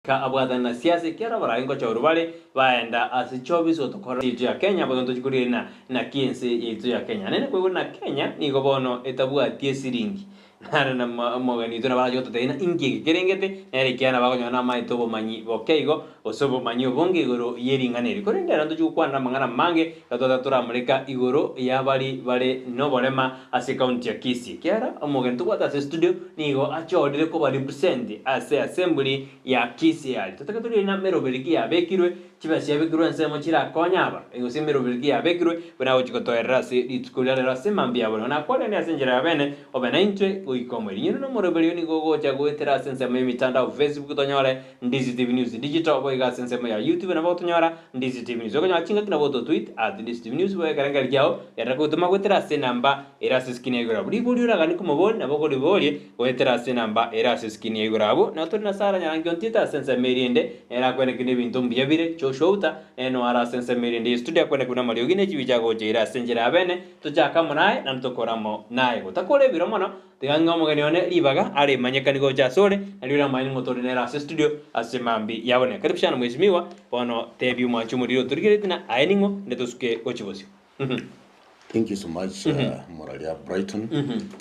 Goika abwatane na siasa ekiagera abarai ngochorwa bare baenda ase chiofisi gotokora ense yaito ya Kenya boigo ntochi korigereria naki ense yaito ya Kenya. Naende koigwa na Kenya nigo bono etabwati esiringi naro na omogeni oito nabo arache gototebia ng'a inki eke kerengete nere ekiagera nabo akonyora namaete obomanyi boke igo gose obomanyi obonge igoro ye ring'ana eri. Korende ero ntochi gokwanera amang'ana amange iga twataka toramoreka igoro ya baria bare noborema ase ekaunti ya Kisii ekiagera omogeni tobwate ase estudio nigo achorire koba represent ase assembly ya Kisii aria. Totake torigererie na emeroberi ki yabekirwe, chibesa chiabekirwe ensemo chirakonye aba, gose emeroberi ki yabekirwe buna agochia gotoerera ase rituko ria rero ase mambia ya bono. Nakwarende ase enchera ya bene, obe naintwe goika omoerio. Inwe nomoroberi oyo nigo ogocha goetera ase ensemo y'emitandao Facebook tonyore Ndizi TV News Digital, boigo ase ensemo ya YouTube nabo gotonyora Ndizi TV News. Okonyora chingaki nabo ototweet at Ndizi TV News boigo ekerengerio kiao gerera gotoma goetera ase enamba ere ase eskrini ya igoro abwo. Riborio oraganie komoboria nabo okoriborie goetera ase enamba ere ase eskrini ya igoro abwo. Nabo tore na Sarah Nyarangi Ontita ase ensemo eria ende nere akwenekire nebinto mbuya bire, Joshua Outa nere noyo are ase ensemo eria ende ye studio akwenekire buna amariogi ne chibicha agocha ere ase enchera ya bene. Tochake amo naye naende tokore amo naye. Gotakora ebiro mono Tiga ng'e omogeni one ribaga aremanyekanie gocha asore, nario oramanye ng'a otore nere ase estudio ase mambia ya bono. Karibu sana mheshimiwa, bono tebia omwanchi omoriri otorigeretie ng'a aye ning'o inde tosuke gochia bosio. Thank you so much Moraria Brighton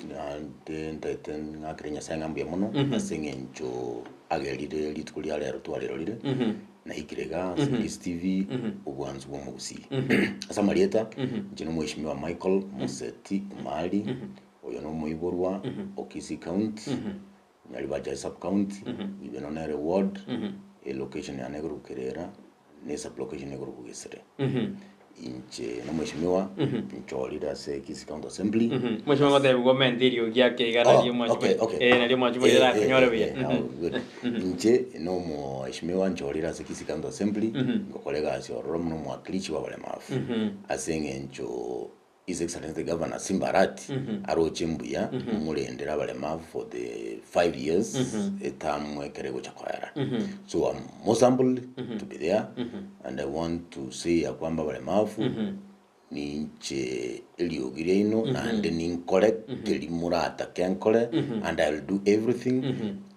naende ntaete ng'akere Nyasaye ng'a mbuya mono ase eng'encho agerire rituko ria rero twarerorire naikire iga ase Peace TV obwansu bwa omogusii. Ase amarieta inche na omweshimiwa Michael Moseti Omari Oyo nomoiborwa o Kisii County, Nyaribajai Sub-County, Ibeno nere ward, elocation yane ekorokwa Kerera, ne sub-location ekorokwa Gesere. Inche nomweshimiwa, nchorire ase Kisii County Assembly. Mweshimiwa ngotebiwa omente eriogi ake iga Oh, nario mwanchi okay, okay. eh, nario mwanchi Eh, moirere eh, akonyore eh, buya. eh, ah, good. Inche nomweshimiwa nchorire ase Kisii County Assembly, ngokora egasi ororo buna omwakilishi bwa abaremafu. Ase eng'encho His Excellency the Governor Simba Arati aroche mbuya momorendere abaremavu for the 5 years eterm ekere egocha koera. So I'm most humbled to be there and I want to say ya kwamba abaremavu ninche eriogi riaino naende ninkore keri moratake nkore and I will do everything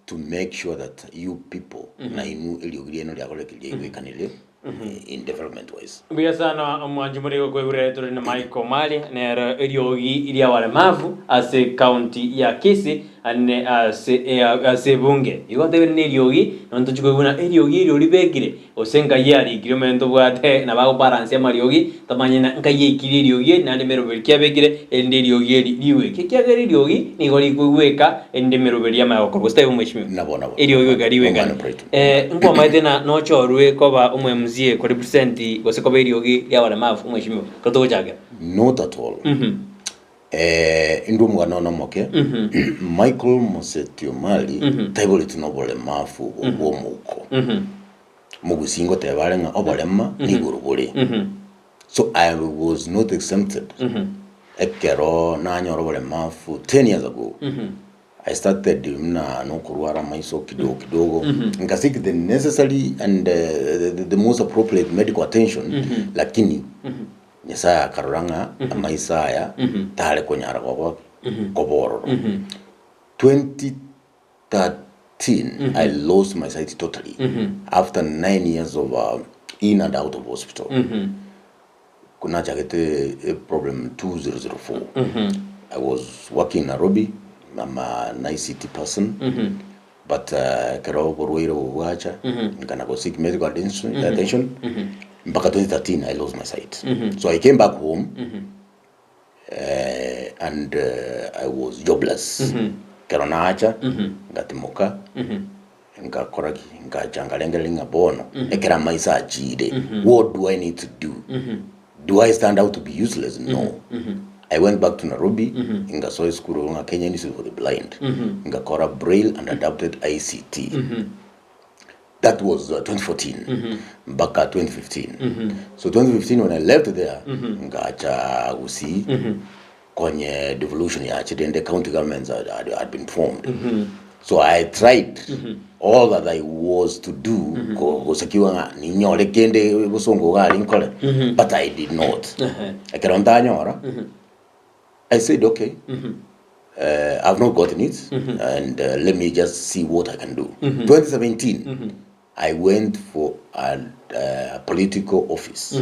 to make sure that you people nainwe eriogi riaino riakorekire riaigwekanire in development wise. Mbuya sana omwanchi more gokoigurera tore na Michael Omari nere eriogi ria abaremavu ase county ya Kisii ane ase ase ebunge. Igo otebire na eriogi nonye tochi koigwa buna eriogi erio ribekire gose nkai yarikire omanyete ntobwate nabo agobalansia amariogi tomanye ng'a nkai yaikire eriogi eri naende emeroberi ki abekire erinde eriogi eri rigweke ekiagera eriogi nigo rikoigweka erinde emeroberi yamanya gokorwa gose taibo mweshimiwa? Nabo nabo. Eriogi goika rigwekane. Omwana Brighton. Nkwamaete na nochorwe koba omo MCA ko represent gose koba eriogi ria abaremavu omweshimiwa ekero togochakera. Not at all. Indwe omogano one omoke, Michael Moseti Omari taiboretwe noboremavu obo bwa omouko. Omogusii ngoteba are ng'a oborema nigoro bore. So I was not exempted ekero nanyora oboremavu 10 years ago. I started buna nokorwara amaiso kidogo kidogo nka seek the necessary and the, the most appropriate medical attention lakini Nyasaye akarora ng'a amaiso aya tare konyara koba koba ororo. 2013 I lost my sight totally after 9 years of in and out of hospital. Nachagete a problem 2004. I was working in Nairobi, I'm an ICT person, but ekero oborwaire obo bwacha, nkana go seek medical attention, attention mpaka 2013 I lost my sight. So I came back home and I was jobless. Ekero nacha, ngatimoka, Ngakora ki? Ngacha nkarengereria ng'a bono, ekero amaiso achiire, what do I need to do? Do I stand out to be useless? No. I went back to Nairobi, ngasoa esukuru ero ng'a Kenya Institute for the Blind, ngakora Braille and Adapted ICT. That was 2014 mpaka 2015. So 2015 when I left there, ngacha Gusii, konye devolution yachire ende county governments had, had, had been formed. So I tried all that I was to do ko- gosekiwa ng'a ninyore kende bosongo iga aria nkore but I did not. Ekero ntanyora I said okay I've not gotten it and let me just see what I can do. 2017. I went for a political office,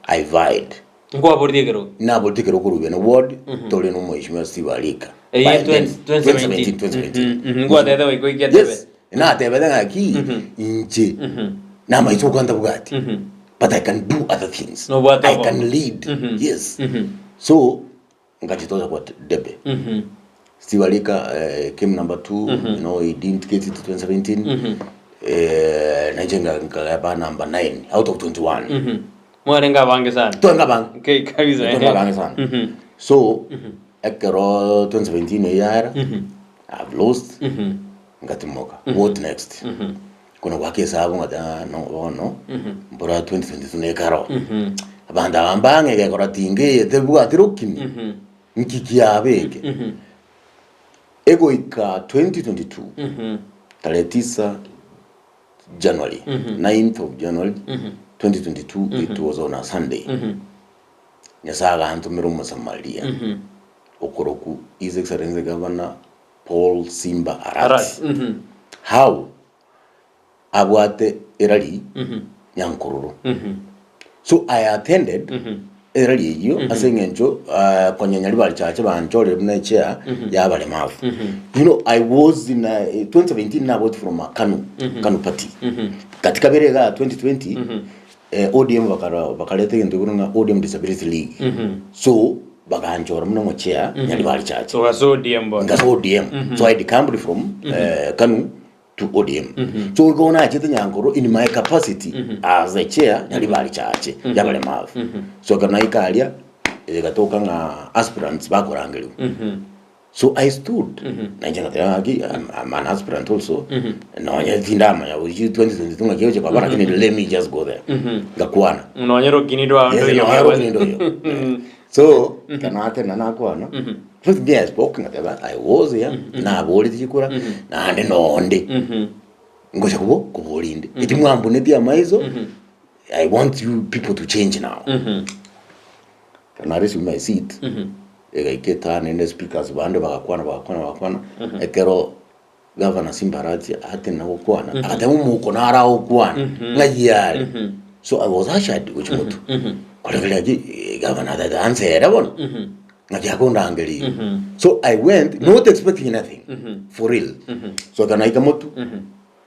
I vied. Nkwaboretie ekerogo? Naboretie ekerogo korwa Ugena ward, tore na omweshimiwa Steve Arika. Eyio By then, 2017. 2017. Mhm, mhm, nkwatebete goika oike etebe. Yes, natebete ng'aki inche namaiso okwo ntabwati but I can do other things. Nobwate I obo. can lead. Yes. So ngachitosa kwa debe. Steve Arika came number 2, you know, he didn't get it 2017. Nainche nkageba number 9 out of 21. Mwarenge abange sana. Twenga abange. Okay, kabisa. Twenga abange sana. So, ekero 2017 eyio yaera, I've lost, ngatimoka. What next? Kono goaka esabu ng'a ah, no bono, mbora 2022 nekaro. Abanto aba mbang'e gekora tingeyete bwati rokini, nki kiaba eke? Egoika 2022, tarehe tisa January, 9th of January 2022, it was on a Sunday. Nyasae agantomera Omosamaria okorokwa His Excellency Governor Paul Simba Arati. How? Abwate erari nyankororo. So I attended erari eyio ase eng'encho ah, konyenya ribari chache banchorire buna echair ya abaremavu. You know, I was in a, 2017 naboti from a Kanu, Kanu party. Katika bere iga 2020 eh, ODM bakara bakareta egento ekero ng'a ODM Disability League. So baganchora buna omochair nyaribari chache. So ase ODM bono. Ngase ODM. So I decamped from eh, Kanu to ODM. So igo nachete Nyankoro in my capacity as a chair Nyaribari Chache y'abaremavu. So ekero naika aria egatoka ng'a aspirants bakorangerigwa. So I stood nainche ngateba ng'aki I'm, I'm an aspirant also nonye tindamanya gochi 2022 ng'aki egocha koba lakini let me just go there. Ngakwana. Nonye rokini rwao Yes, ndoiyo nonye bwebwe. rokini ndoiyo. So ekero natena nakwana First me I spoke ngateba I was here naboreti chikura naende nonde ngocha kobo koboria inde eki mwambunetie amaiso I want you people to change now. Ekero na resume my seat egaika etano ende speakers bande bagakwana bagakwana bagakwana ekero Gavana Simba Arati atenena gokwana agateba omouko naro agokwana ng'ai are so I was ushered gochia motwe koregereria ki gavana atagete ansere bono ng'aki akondangeria igo so I went not expecting anything for real so ekero naika motwe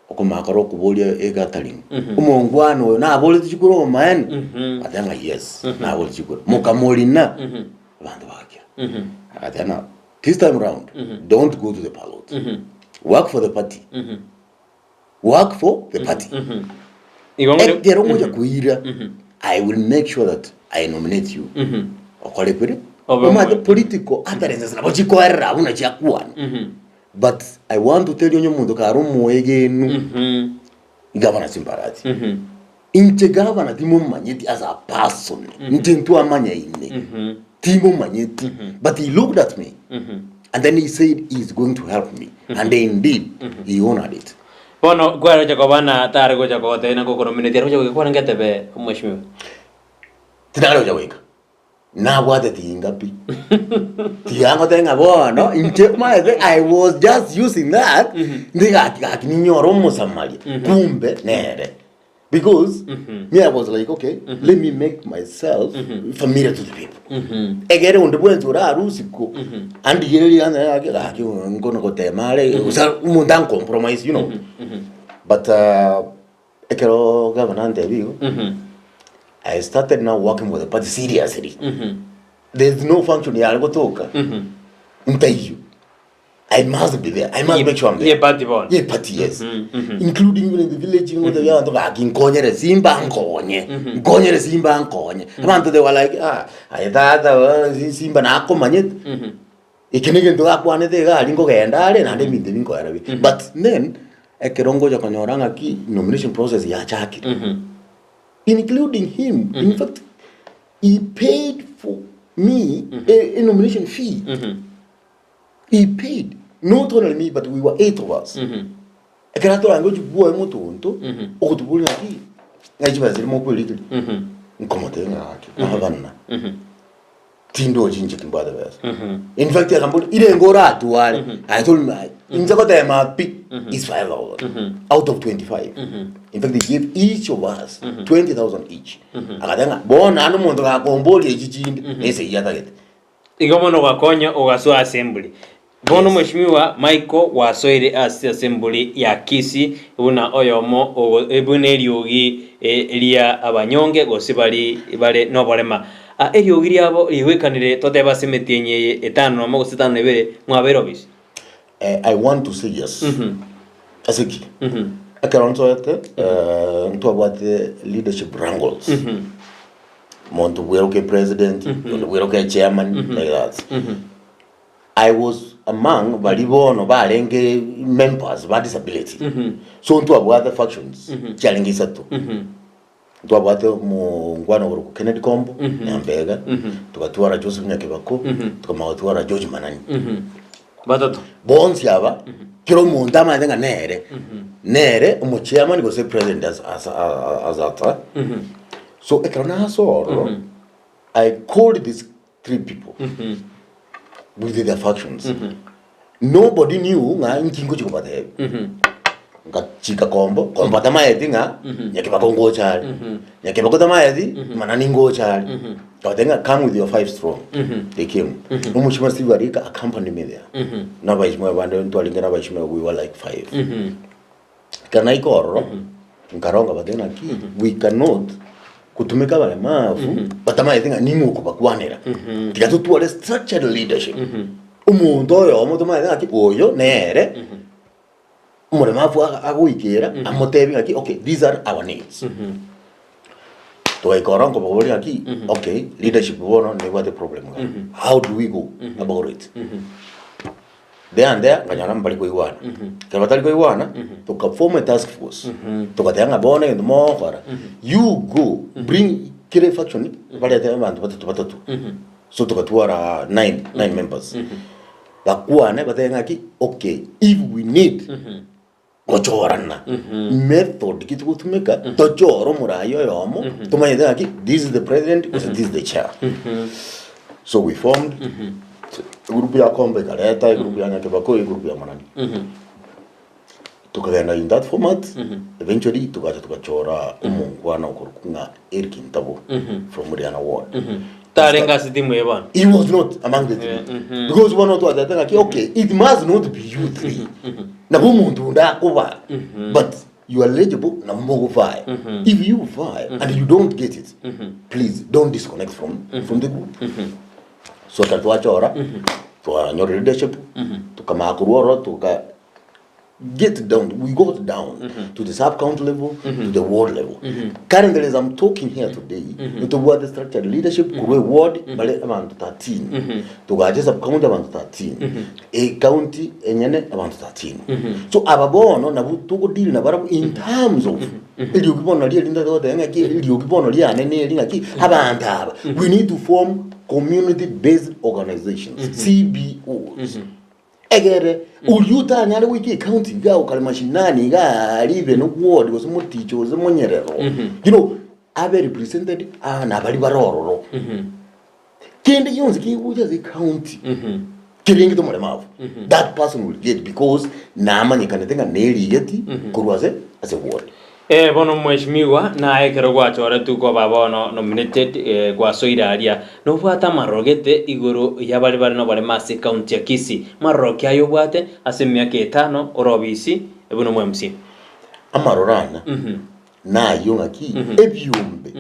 okomanya kore okoboria egathering omongwana oyo naboreti chikura obomaene agateba ng'a yes naboreti chikura mokamorina abanto bagakira agateba ng'a This time round, don't go to the ballot. Work for the party. Work for the party. Igo ng'o- Ekero ngocha koira, I will make sure that I nominate you. Okore kwere. Obe Omanyete omoyo. political utterances nabo chikoerera abwo na chiakwana. But I want to tell you onye omonto kare omoegenu, Gavana Simbarati. Inche gavana timomanyeti as a person, inche ntwamanyaine, timomanyeti, but he looked at me and then he said he is going to help me and indeed he honored it. Bono kwaroche koba na tare gocha kogotebia na gokonominate aroche goika kwarenge etebe omweshimiwa. Tinare gocha goika. Nabwate tinga pi. Tiga ngotebi ng'a bono inche omanyete I was just using that ndi gaki gaki ninyore omosamaria kumbe nere. Because me I was like okay let me make myself familiar to the people. Egere onde bwensi orarwe isiko andigererie antere gaki gaki nkono gotema are gose omonto ancompromise you know. But Ekero gavana antebia igo, I started now working for the party seriously. There's no function yare gotoka ntaiyo. I must be there. I must make sure I'm there. Ye party bono. Ye party, yes. Including even in the village ngotebia abanto gaki nkonyere simba nkonye. Nkonyere simba nkonye. Abanto they were like, ah, aye tata ah, simba nakomanyete. Eke negento gakwanete iga aria nkogenda are naende ebinto ebi nkoera bi. But then, ekero ngocha konyora ng'aki nomination process yachakire, including him, in fact he paid for me a, a nomination fee. He paid, not only me but we were eight of us. Ekero atorange gochia bwoye motonto, ogotoboria ng'aki, ng'ai chibesa chiria mokwerigeria, nkomotebia ng'a gaki, nabana. Tindochi inche timbwate besa. In fact akamboria, irenge oratware? I told him, "Aye, inche gotema pi is 5000 out of 25. In fact, he gave each of us 20,000 each. Agateba ng'a bono naende omonto gakomboria echi chinde, nese eyio atagete. Igo bono ogakonya ogasoa ase emburi. Bono Mweshimiwa Michael gwasoire ase assembly ya Kisii buna oyomo ogo buna eriogi ria abanyonge gose bari bare noborema. Eriogi riabo rigwekanire totebe ase emetienyi eye etano nomo gose etano na ebere mwabeire obisi. I want to say yes. Ase ki? Ekero nsoete ntwabwate leadership wrangles. Monto bweroke president, onde bweroke chairman, like that. I was among baria bono barenge members ba disability. So ntwabwate factions chiarenge isato. Ntwabwate omongwana okorokwa Kennedy Kombo, Nyambega, togatwara Joseph Nyakebako, tokamanya gotwara George Manani. Batato. Bonsi aba, kera omonto amanyete ng'a nere, nere omochairman gose president as, as, as at. So ekero nasoa ororo, I called these 3 people with their factions nobody knew ng'a inki ngochia kobatebia ngachika kombo kombo tamaeti ng'a nyakebako ngocha are nyakebako tamaeti manani ngocha are nkabatebia ng'a come with your five strong they came omochie Steve Arika accompany me there na abaishima bande ntwarenge na abaishima we were like five Ekero naika ororo, nkaronga batebia naki we cannot gotumeka abaremafu batamaete ng'a ning'o okobakwanera. Tiga totware structured leadership. Omonto oyomo tomaete ng'aki oyo nere omoremafu aga- agoikera amotebi ng'aki okay these are our needs. Togaika ororo nkobaboria ng'aki okay leadership bono nebwate problem iga, how do we go about it? There and there nkanyora mbari koigwana. Ekero batari koigwana, toka form a task force, togateba ng'a bono egento mogokora, you go bring kera efaction barete abanto batato batato, so togatwara nine, nine members, bakwane batebe ng'aki okay if we need gochorana method ki togotumeka tochore omorai oyomo tomanyete ng'aki this is the president gose this is the chair so we formed egroup ya kombe ekareta egroup ya nyakebako egroup ya manani tokagenda in that format eventually togacha togachora omongwana okorokwa ng'a Eric Ntabo from Riana ward Tarenge ase timu eye bono. He was not among the three. Because bono twatete ng'aki okay it must not be you three. Nabo omonto onde akoba but you are eligible nabo mogovae. If you vie and you don't get it please don't disconnect from from the group. So ekero twachora twanyora leadership tokamanya korwa ororo toka get down we got down to the sub county level to the ward level currently as I'm talking here today ntobwate structured leadership korwa eward bare abanto 13 togacha sub county abanto 13 ecounty enyene abanto 13 so aba bono nabo togodeal nabarabwo in terms of eriogi bono nario erinde togoteba ng'aki eriogi bono riane neri ng'aki abanto aba we need to form community based organizations CBOs Egere oria otanyare goika ecounty iga okare mashinani iga aria even ward gose moticho gose monyerero you know abe represented aa nabaria bare ororo. Kende gionsi kegocha ase ecounty kerengete omoremabu that person will get because namanyekanete ng'a nerigeti korwa ase ase ward. Ee bono mweshimiwa, naye ekero gwachoretwe koba bono nominated, eh, gwasoire aria, nobwate amaroro gete igoro y'abaria bare noboremo ase ecounty ya Kisii. Maroro ki aye obwate ase emiaka etano ore obisi buna omo MC? Amaroro aya nayio ng'aki ebiombe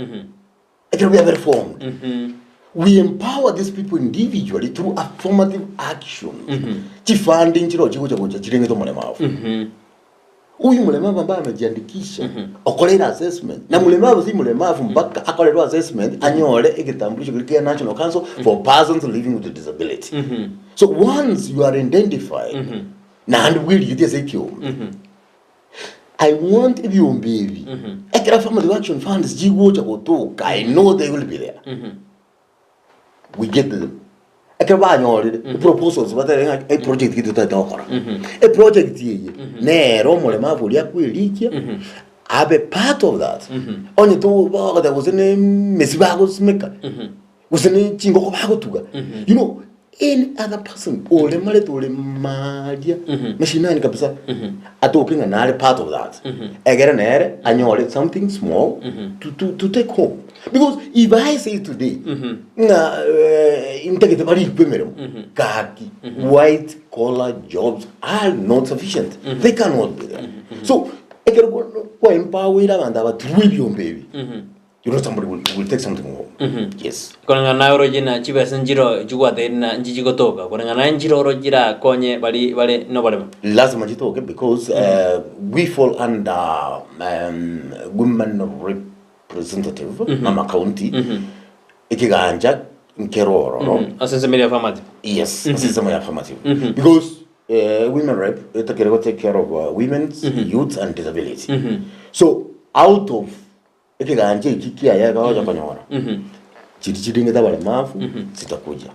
ekero biabeire formed we empower these people individually through affirmative action chifunding chiroo chigocha gocha chirengete omoremabu Huyu mlemavu ambaye amejiandikisha okoreire assessment na mlemavu si mlemavu mpaka akorerwe assessment anyore egetambulisho keria kia National Council for Persons Living with Disability. So once you are identified naende bwerigetie ase ekiombe I want ebiombe ebi ekero affirmative action funds chigocha gotoka I know they will be there. We get them. Ekero banyorire proposals batebe ng'a eproject gete totagete gokora. Eproject eye nere omoremabu oria akwerikia abe part of that. Onye to bagoteba gose ne emesi bagosimeka. Gose ne chingoko bagotuga. You know, any other person oremarete ore maaria mashinani kabisa atoke ng'a nare part of that egere nere anyore something small to, to, to take home because if I say today ng'a eh, intagete barikwe emeremo gaki white collar jobs are not sufficient they cannot be there so ekero kwa- kwa empower abanto aba through ebiombe ebi You know somebody will, will take something home. Yes. Koreng'ana naye oroche na chibesa nchiro chigwateire na nchi chigotoka, koreng'ana naye nchiro oroche chirakonye bari bare noboremo. Lazima chitoke because uh, we fall under um, women representative mama county ekiganja nkero ororo Ase ensemo eria affirmative. yes ase ensemo ya affirmative because uh, women rep etakere go take care of uh, women's youth and disability so out of Ekegancha eki kiaye akagocha konyora, chiria chiringete abaremafu zitakuja.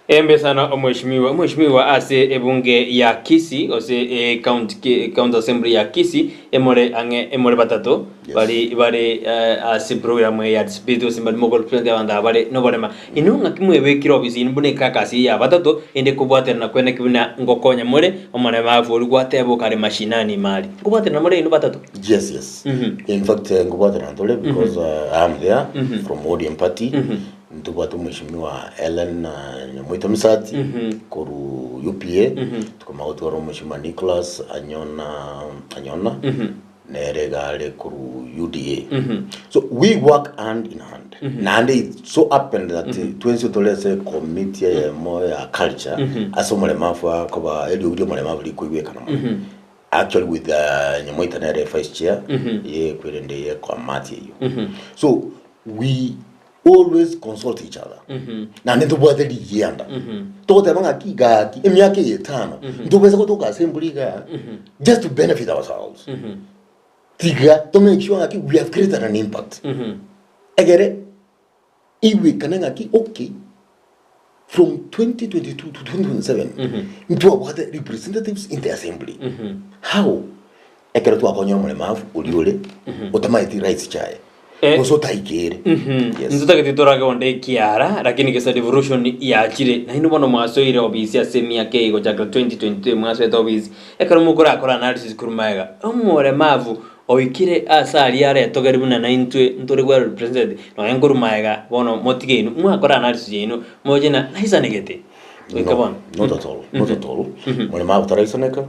Embe sana omweshimiwa omweshimiwa ase ebunge ya Kisii gose e county ki- county assembly ya Kisii emore ang'e emore batato Yes. bari bare eh, ase program eye ya disability gose mbari mogorepresent abanto aba bare noborema. Inwe ng'aki mwebekire obisi inwe buna ekakasi eye ya batato ende kobwaterana kwene ki buna ngokonya more omoremafu oria gwateba okare mashinani ime aria. Nkobwaterana more inwe batato? Yes, yes. In fact, eh, nkobwatera ntore because uh, I am there from ODM party. Ntobwate omweshimiwa Ellen uh, Nyamoita Misati koru UPA. Tukamanya gotwara omweshimiwa Nicholas Anyona Anyona nere iga are koru UDA. So we work hand in hand. Naende it so happened that twensi tore ase committee eyemo ya culture ase omoremafu akoba eriogi ria omoremafu rikoigwekana mono. Actually with Nyamoita nere vice chair ye kwerende ye committee eyio. So we always consult each other. Naende ntobwate rigianda. Togoteba ng'aki gaki emiaka eye etano ntobasa gotoka ase embura igaa just to benefit ourselves. Tiga to make sure ng'aki we have created an impact. Egere Igwekane ng'aki okay from 2022 to 2027 ntwabwate representatives in the assembly how ekero twakonyera omoremavu oria ore otamaeti rights chiaye Eh. gose otaikere yes Ntotagete torage onde ekiara lakini gesa devolution yachire nainwe bono mwasoire obisi ase emiaka eye gochakera 2022 mwasoete obisi ekero mokorakora analysis korwa magega omoremavu Oikire aase aria aretogeri buna naintwe ntore well represented nonya nkorwa magega bono motige inwe mwakora analysis yaino moche na naisanegete goika No, bono. not at all, not at all. Moremavu taraisaneka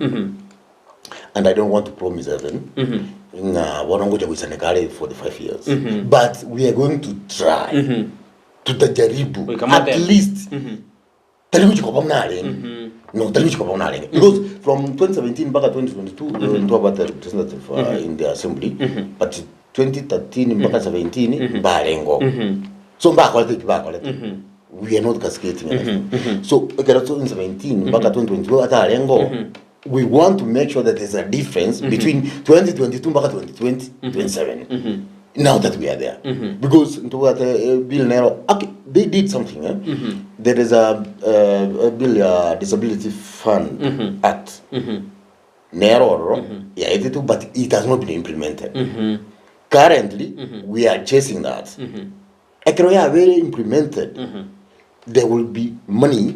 and I don't want to promise heaven ng'a bono ngocha goisaneka are for the 5 years but we are going to try tutajaribu Goika at moteme. least Tari gochia koba buna arenge. No, tari gochia koba buna arenge. Because from 2017 mpaka 2022 eh, ntwabwate representative uh, in the assembly but 2013 mpaka 17 mbarengo. So mbakorete eki bakorete. We are not cascading anything. So ekero 2017 mpaka 2022 atarengo we want to make sure that there's a difference between 2022 mpaka 2020 27 now that we are there because ntobwate eh, bill nero okay, they did something eh? there is a, uh, a bill ya disability fund act nero ororo yaetete but it has not been implemented currently we are chasing that Ekero yabeire implemented, there will be money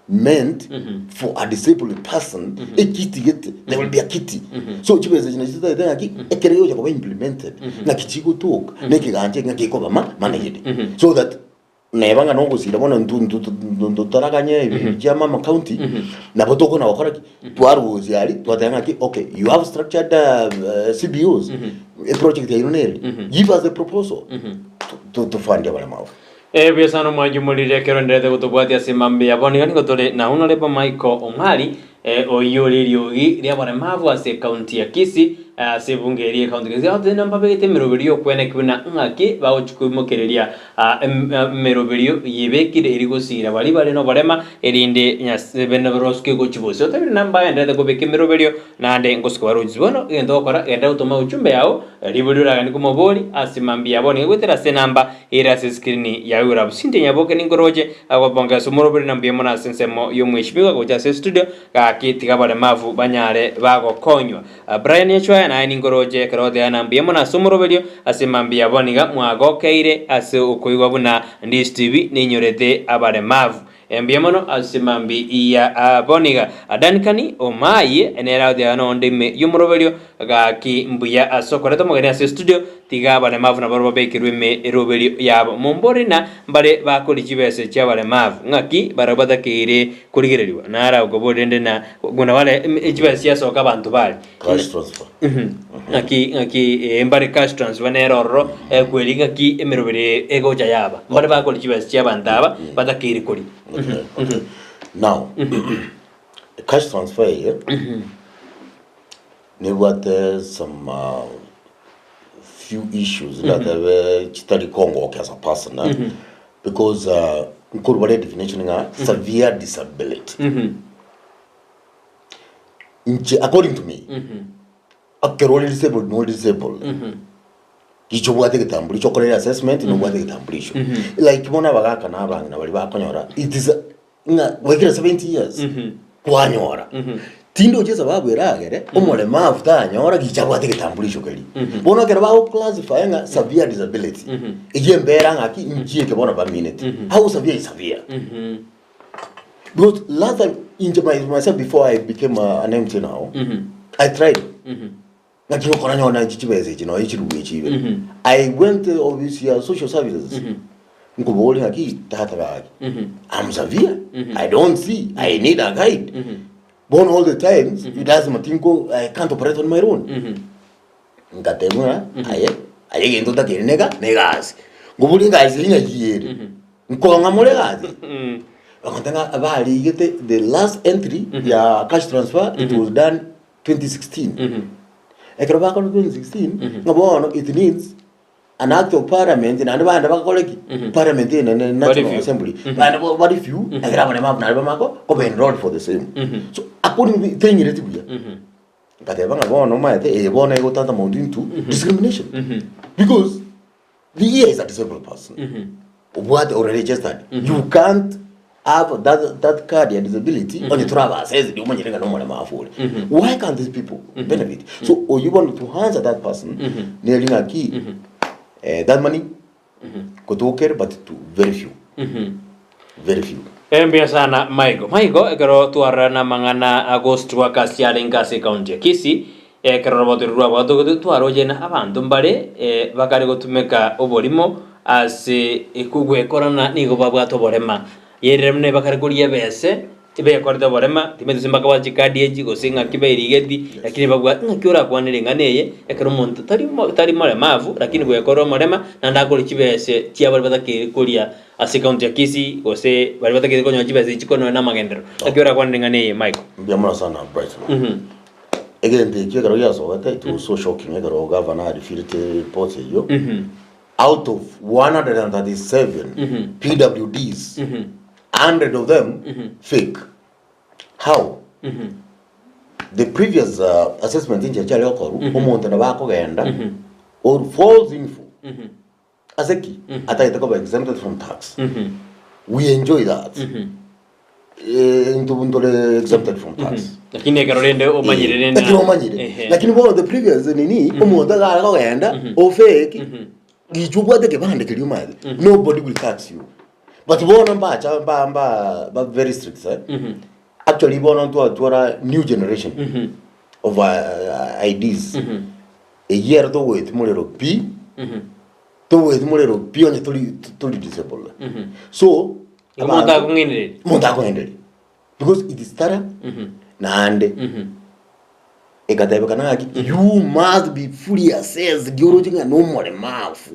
meant for a disabled person, ekiti gete, there will be a kitty. So chibesa echi nachio totagete ng'aki, ekero egocha koba implemented, ng'aki chigotoka, na ekegancha eke ng'aki gekoba ma managed. So that neba ng'a nogosira bono ntu ntu ntu ntotaraganye ebi chia mama county, nabo tokona gokora ki, twarusia aria, twateba ng'aki okay, you have structured CBOs, eproject yaino nere, give us a proposal, to to fund abaremavu. Ebuya sana omwanchi omoriri ekero nderete gotobwatia ase mambia ya bono iga nigo tore na Honourable Michael Omari eh, oyio ore eriogi ri'abaremavu ase ekaunti ya Kisii eh, ase ebunge eria y'ekaunti ya Kisii agoteba ng'a mbabegete emeroberio y'okweneki buna ng'aki bagochia koimokereria ah, em- emeroberio yebekire eri gosiira baria bare noborema erinde Nyase bene barosuke gochia bosio. Otebire ng'a mbagenderete kobeka emeroberio Naende ngosuka baroche bono, egento ogokora, genda gotoma ujumbe yao, riborio oraganie komobori ase mambia bono iga goetera ase enamba ere ase escreen yao igoro abwo. Cynthia Nyaboke ninkoroche agobonga ase omorobori na mbuya mono ase ensemo y'omweshimiwa gocha ase estudio gaki tiga abaremavu banyare bagokonywa. Brian Yachwaya. Isaya naye ninkoroche ekero oteana mbuya mono ase omoroberio ase mambia abo niga mwagokeire ase okoigwa buna Ndisi TV ninyorete abaremavu. Mbuya mono ase mambi ya abo niga. Duncan Omaye nere agoteana onde ime y'omoroberio gaki mbuya ase okoreta omogeni ase estudio tiga abaremavu nabarobwo babekerwe ime eroberio yabo. Mombore na mbare bakoria chibese chi'abaremavu ng'aki barabwo batakeire korigererigwa naro okoboria rende na buna bare chibesa chiasoka abanto bare Cash transfer. Ng'aki ng'aki eh, mbare cash transfer nere ororo ekweri ng'aki emeroberi egocha yaba mbare bakoria chibesa chia abanto aba batakeire koria. Okay, okay. Now, cash transfer eye nebwate some uh, few issues ndatebe chitari kongokia as a person eh? Because uh, nkorwa bare definition ng'a severe disability. Inche according to me, ekero ore disabled nore disabled. Riche obwate egetambulisho okorere assessment nobwate egetambulisho. Like bono abagaka na abang'ina baria bakonyora it is ng'a gwaikire 70 years kwanyora. Tindochi esababu eragere omoremavu tanyora gicha abwate egetambulisho keria. Bono ekero bago classify ng'a severe disability, eyio embera ng'aki inki eke bono bamineti. How severe is severe? Because last time inche my, myself before I became a, an MC now, I tried. Ng'aki gokora nyona echi chibesa echi nonya chirugu echi ibere. I went to office ya social services. Nkoboria ng'aki tata gaki. I'm severe. I don't see. I need a guide. Bono all the times, lazima tinko I can't operate on my own. Ngatebwa ng'a aye aye egento otakeire nega negasi. Nkoboria egasi eyio ng'aki ere. Nkong'a more egasi. Bagontebia ng'a barigete the last entry ya cash transfer it was done 2016. Ekero bakora 2016, ng'a bono it needs an act of parliament naende baende bakore ki? Parliament eye nene National Bareview. Assembly, baende bo bareview ekero abaremabu naende bamanye ko koba enrolled for the same. So according to tenyireti buya. Ngateba ng'a bono omanyete eye bono egotanta monto into discrimination. Because the here is a disabled person. Obwate ore registered. You can't have that, that card ya disability onye toraba assessed omanyire ng'a nomoremafu ore. Why can't these people benefit? So oyio bono to answer that person neri ng'aki eh, that money kotokere but to very few. Very few. Mbuya sana Michael. Michael, ekero twarora namang'ana a ghost workers chiarenge ase ecounty ya Kisii, ekero roboto rwo rwabwatogete twaroche na abanto mbare eh, bakare gotumeka oborimo ase gwekorana nigo babwate oborema. Yerire buna bakare koria ebese, Tibekorete oborema, timanyeti gose mbakabwate chikadi echi, gose ng'aki bairigeti, lakini babwate ng'aki orakwane ring'ana eye, ekero omonto tari mo tari moremavu, lakini bwekore omorema, naende akore chibese chia baria batakeire koria ase ekaunti ya Kisii, gose baria batakeire konyora chibesa echi chikononya na amagenderero. Ng'aki orakwane ring'ana eye Michael? Mbuya mono sana Brighton. Egento ekio ekero giasoete it was so shocking ekero governor arifirete report eyio out of 137 PWDs 100 of them fake how the previous uh, assessment inche chiare gokorwa omonto nabo akogenda or false info ase ki atagete koba exempted from tax we enjoy that Eh, intwe ntore exempted from tax Lakini ekero rende omanyire rende Ekero omanyire Ehe. lakini bono the previous nini omonto agare kogenda ofake gicha obwate ekebande keria omanyete nobody will tax you But bono mbacha mba mba ba very strict eh. Actually bono ntwatwara new generation of uh, IDs. Eyio ero togoeti morero pi, togoeti morero pi onye tori tori disabled. So Igo omonto akong'ainereria. omonto akong'ainereria. Because it is thorough naende egatebekana ng'aki you must be fully assessed oroche ng'a nomoremafu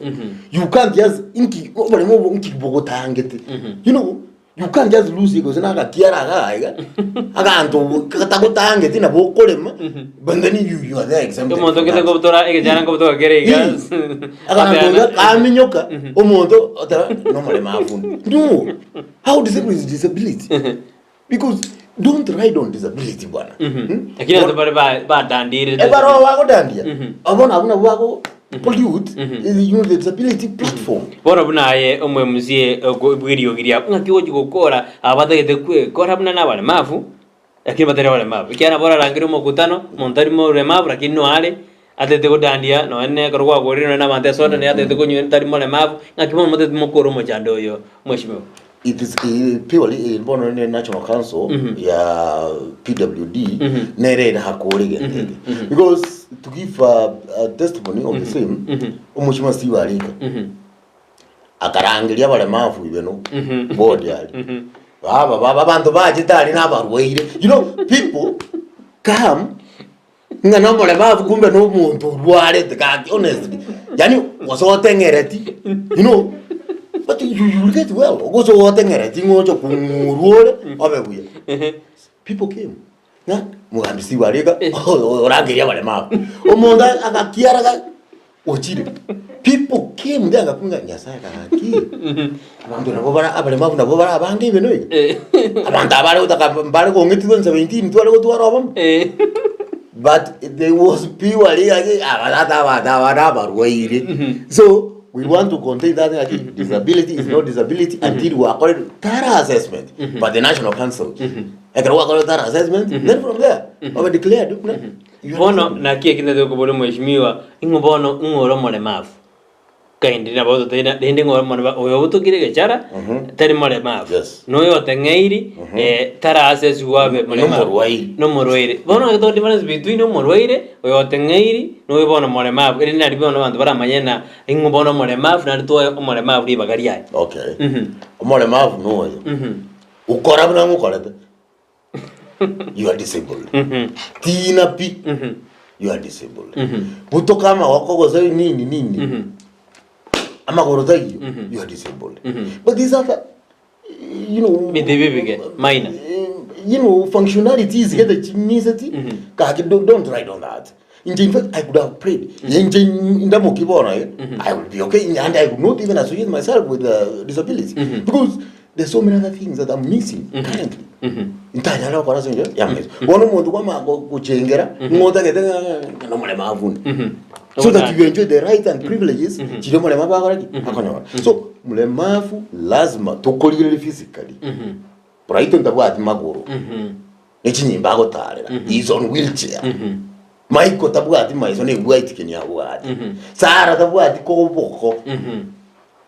you can't just inki oboremo obo nki bogotangete you know you can't just lose gose na agakiara iga iga aganto gatagotangeti nabo okorema but then you, you are there exempted Omonto from gete that. kobutora egechara nkobutoka kere iga. Aganto iga kaminyoka omonto oteba nomoremafu no How disabled is disability? Because don't ride on disability bwana. Hmm? Lakini abanto bare ba- badandirete. Ebaro bagodandia. Abo nabwo nabwo bago pollute you know, the disability platform. Bono buna aye omwemusie bw'eriogi riabo, ng'aki ogochia gokora aba batagete kwekora buna nabaremavu, lakini batari abaremavu. Ekiagera nabo orarangere omokutano, omonto tari moremavu lakini noare. Atete godandia nonya ne ekero kwagorire nonya na abanto esoda nere atete konywa tari moremabu, ng'aki bono motete mokore omochando oyo mweshimiwa? It is eh, purely eh, bono ne National Council ya PWD nere erakore egento eke. Because to give a, a testimony of the same, omochie Steve Arika akarangeria abaremavu ibeno bodi aria baba baba abanto bachete aria na abarwaire you know people come Ng'a nomoremavu kumbe nomonto orwarete gaki honestly yaani gose oteng'ereti you know but you you will get well gose oteng'ereti ng'a oche kong'urwa ore obe buya. People came ng'a mogambi Steve arika orangeria abaremavu omonto agakiara ga ochire people came there agakwa ng'a Nyasaye gaki abanto nabo bara abaremavu nabo bare abange ibe noiga. Abanto aba bare gotaka mbare kong'etigwa 2017 tware gotwara obomo. But there was purely gaki abatata abanto aba nabarwaire. So we want to contain that ng'aki disability is not disability until gwakorire thorough assessment by the national council. Ekero gwakorire thorough assessment then from there obe declared buna you are Bono disabled. naki eki ntagete koboria omweshimiwa, ing'o bono ng'o ore omoremavu? Kaindi nabo totaina rende ng'o ore omoremavu, oyo obutokire egechara tari moremavu, Yes. na oyo oteng'eiri tarasesigwa abe moremavu. Nomorwaire. Nomorwaire. Bono naki to difference between omorwaire, oyo oteng'eiri, na oyo bono omoremavu, erinde nario bono abanto baramanye ng'a ing'o bono omoremavu naende twae omoremavu ribaga riaye. Okay. Omoremavu noyo okora buna ng'okorete. You are disabled. Tina pi. You are disabled. Butoka amagoko gose nini nini. Amagoro taiyo. You are disabled. But these other you know Binto ebi ebike, minor. you know functionalities gete chimiseti kaki don't, don't write on that. Inche in fact I could have prayed. Inche ndamoki bono eh, I will be okay and I would not even associate myself with uh, disability because there's so many other things that I'm missing currently. Ntanyara gokora ase enchera ya amaiso. Bono omonto kwamanya go- gochengera ng'a otagete ng'a nomoremavu onde. So that you enjoy the rights and privileges chiria omoremavu akora ki? Akonyora. So mlemavu lazima tokorigereria physically. Brighton tabwati magoro. Ne chinyimbo agotarera. He is on wheelchair. Michael tabwati maiso ne white keni abwate. Sarah tabwati koboko.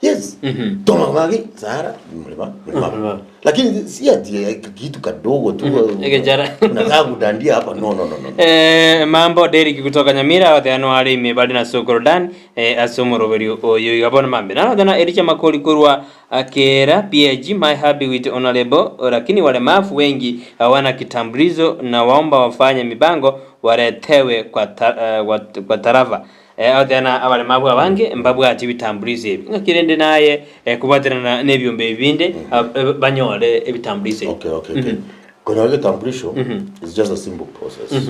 Yes. Toma ng'aki Sarah mlema mlemavu. Mlemavu. Lakini si ati eh, kitu kadogo tu. Ekechara. Unataka kudandia hapa no no no no. Eh, mambo Derrick kutoka Nyamira oteano are ime bari na Sokoro Dan eh, ase omoroberio oyo iga bono mambe narotana Elisha Makori korwa Akera PAG my happy with honorable lakini walemavu wengi hawana kitambulisho na waomba wafanye mipango waretewe kwa, ta, eh, kwa, kwa tarafa eh, otena abalemavu abange mbabwati ebitambulisho ebi ng'aki rende naye eh, kobwaterana na ebiombe ebi binde ah, eh, banyore ebitambulisho ebi Okay, okay, okay. Konyora egetambulisho is just a simple process.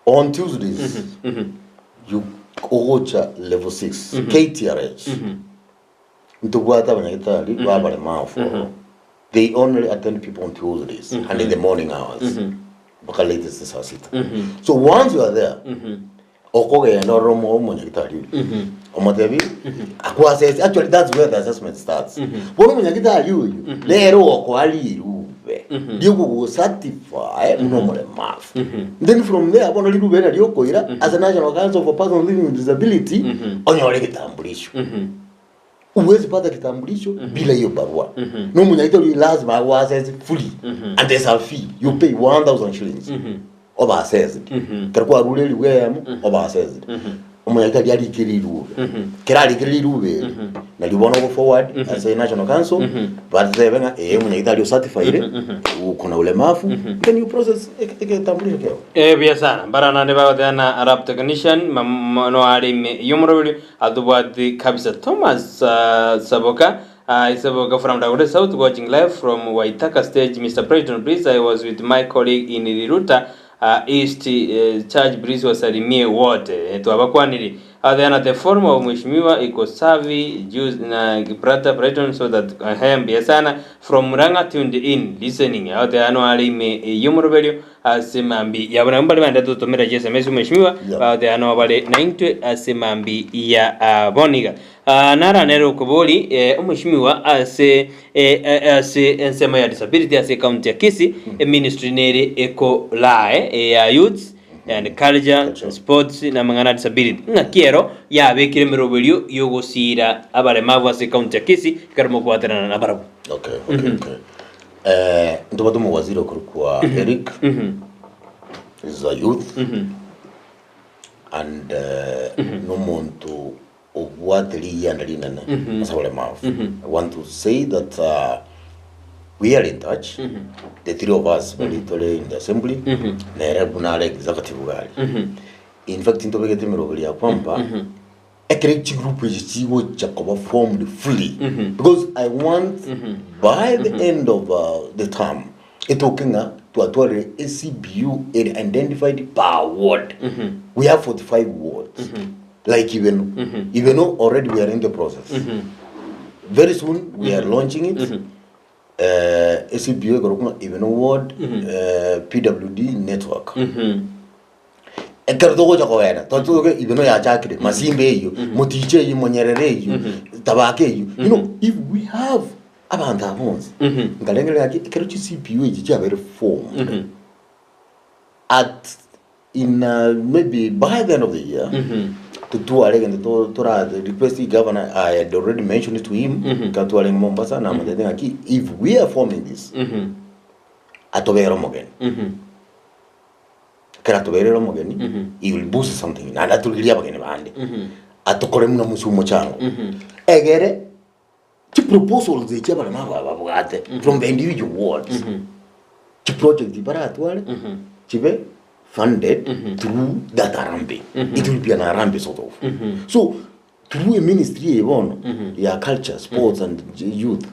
On Tuesdays, you ogocha level 6 KTRH. Ntobwate abanyagitari babaremafu oro. They only attend people on Tuesdays and in the morning hours. Mpaka latest saa sita. So once you are there, okogenda orore omo- omonyagitari oria. Omotebi akwasese actually that's where the assessment starts. Bono omonyagitari oyo nere ogokoa rirube riogogocertify buna omoremavu. Then from there bono rirube riria riokoira ase National Council for Persons Living with Disability onyore egetambulisho. Huwezi pata kitambulisho bila hiyo barua. Na omonyagitari oria lazima agoassess fully and there's a fee you pay 1000 shillings. Obe assessed. Ekero kwarure eribu eyemo obe assessed. Omonyagitari arike rirube. Ekero arikire rirube eri, nario bono ogo forward ase National Council, batebe ng'a ee omonyagitari ocertified, uko na ulemavu, then you process eke- egetambulisho kiago. Eh, buya sana. Mbara naende bagoteba na Arab technician mam- no are ime y'omoroberi atobwati kabisa Thomas uh, Saboka uh, Saboka from Dagoretti South watching live from Waithaka stage Mr. President please I was with my colleague in Riruta uh, East uh, Church please wasalimie wote eh, twabakwaniri Atheana the form of Mheshimiwa iko safi juice na brother Brighton so that uh, mbuya sana from Murang'a tuned in listening atheano are ime y'omoroberio ase mambi yabo nabo mbare bande totomera chi SMS Mheshimiwa Yeah. atheano bare naintwe ase mambi ya uh, boniga uh, naranere okobori eh, omheshimiwa ase eh, eh, ase ensemo ya disability ase county ya Kisii mm. ministry nere ekolae eh, ya youths mm. And Culture, Sports na amang'ana a Disability. Ng'aki ero yabekire emeroberio y'ogosiira abaremavu ase ekaunti ya Kisii ekero mokobwaterana nabarabwo. Okay, okay, okay. Eh, ntobwate omowaziri okorokwa Eric is a youth and eh, nomonto obwate rigianda rinene ase abaremavu. I want to say that uh, we are in touch the three of us bari tore in the assembly nere buna are executive gari in fact ntobegete emeroberi ya kwamba ekere chigroup echi chigocha koba formed fully because I want by the end of uh, the term etoke ng'a twatwarire ACBU ere identified per ward we have 45 wards like Ibeno Ibeno already we are in the process very soon we are launching it eh, ACBU ekorokwa ng'a Ibeno ward eh, PWD network Ekero togocha kogenda, totoke ibeno yachakire, masimba eyio, moticho eyio, monyerere eyio, tabaka eyio. You know, if we have abanto aba bonsi, nkarengereria gaki ekero chi CPU echi chiabeire formed, at in uh, maybe by the end of the year, totware egento to- tora request governor, I had already mentioned it to him, ekero twarenge Mombasa, namotebia ng'aki, if we are forming this, atobere omogeni. Ekero atoberire omogeni, he will boost something naende aturigerie abageni bande, atokore buna mosio omochango, egere chiproposals echi abaremi aba babwate from the individual wards, chiproject baratware chibe funded through that harambee. It will be an harambee sort of. So through eministry eye bono ya culture, sports and youth,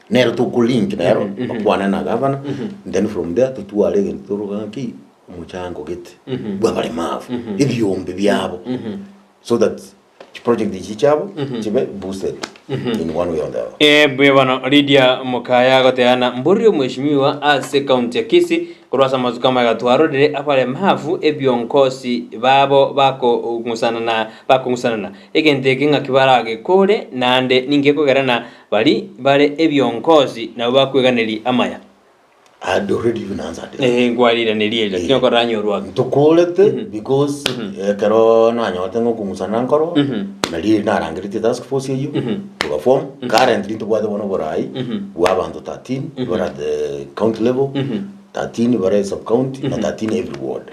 nero tokolink nero bakwane na gavana then from there totware egento toroka ng'aki omochango gete bw'abaremavu ebiombe biabo so that chiproject echi chiabo chibe boosted in one way or the other. Eh, buya bono Lydia Mokaya agoteana mborire omweshimiwa ase county ya Kisii Korwa ase amatuko amaya twarorire abaremavu ebiongosi babo bakong'usanana bakong'usanana, egento eke ng'aki baragekore, naende ninki gekogera na baria bare ebiongosi nabwo bakweganeria amaya. I had already even answered it. Ee, nkwariraneria erio, lakini okoro ranyorwa ake. Ntokorete because ekero nanyorete ng'a okong'usana nkoro, nari narangeretie task force eyio, togaform, currently ntobwate bono oborai bwa abanto 13 bare at the county level, 13 bare sub county na 13 every ward.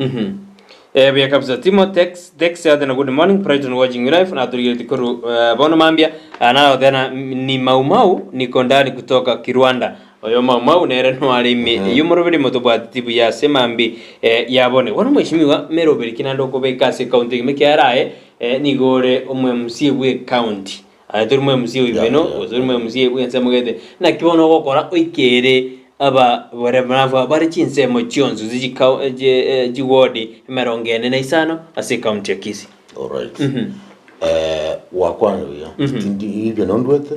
Eh, buya kabisa Timo Tex Tex atena good morning Brighton watching you live naturigereti koru eh, bono mambia Ah, naragotena ni Mau Mau niko ndani kutoka Kirwanda oyo Mau Mau nere noare ime eyio moroberi motobwateti buya ase mambi eh, yabone bono mweshimiwa meroberi ki naende okobeka ase county egime kiaraye eh, nigo ore omo MCA bwe county Aye tori mo MC oibeno, Yeah, yeah, gose ori mo MC bw'ensemo gete, naki bono ogokora oikere aba baremavu aba bare chinsemo chionsi gose chikao chie chiwodi emerongo ene na isano ase ecounty ya Kisii. Alright. Eh, wakwana buya. Tindi ibyo nondwete.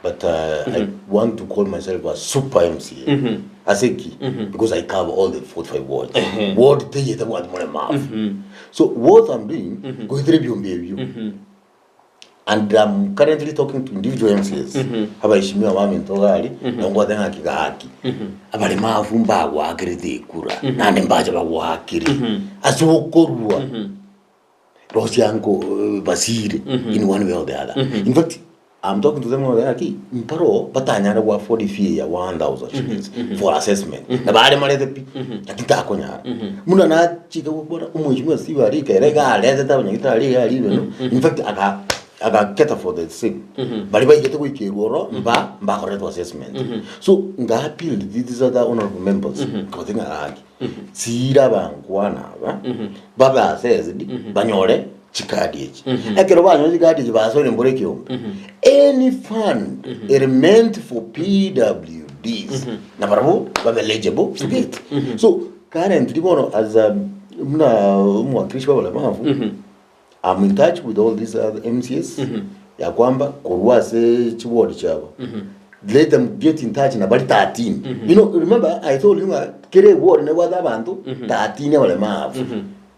But uh, I want to call myself a super MCA. Ase ki? Because I cover all the 45 wards. Ward teyete bwati muremavu. So what I'm doing, goetera ebiombe ebio. And I'm currently talking to individual MCAs abaheshimiwa baminto iga aria, nabo ngwate ng'aki gaki, abaremavu mbagwakerete ekura, naende mbache bagwakere ase okorua rosia nko basire in one way or the other. In fact, I'm talking to them ng'a mparo batanyare go afford efee ya 1000 shillings for assessment, nabo aremarete pi, lakini takonyara. Buna nachika gokora omweshimiwa Steve Arika ere iga aretete abanyagitari iga aria igoro, in fact aka agaketa for the same. Baria baigete goikerwa oro mba mbakoretwe assessment. So nga appealed to these other honorable members, nkabatebia ng'a gaki, sira abankwana aba, babe assessed, banyore chikadi echi. Ekero banyora chikadi echi basoire mbore ekiombe, any fund ere meant for PWDs, nabarabwo babe eligible to get. So Currently bono as a buna omowakilishi bw'abaremavu, I'm in touch with all these other MCAs ya kwamba korwa ase chiward chiabo let them get in touch na bari 13 you know remember I told you ng'a kera eward nebwate abanto 13 abaremavu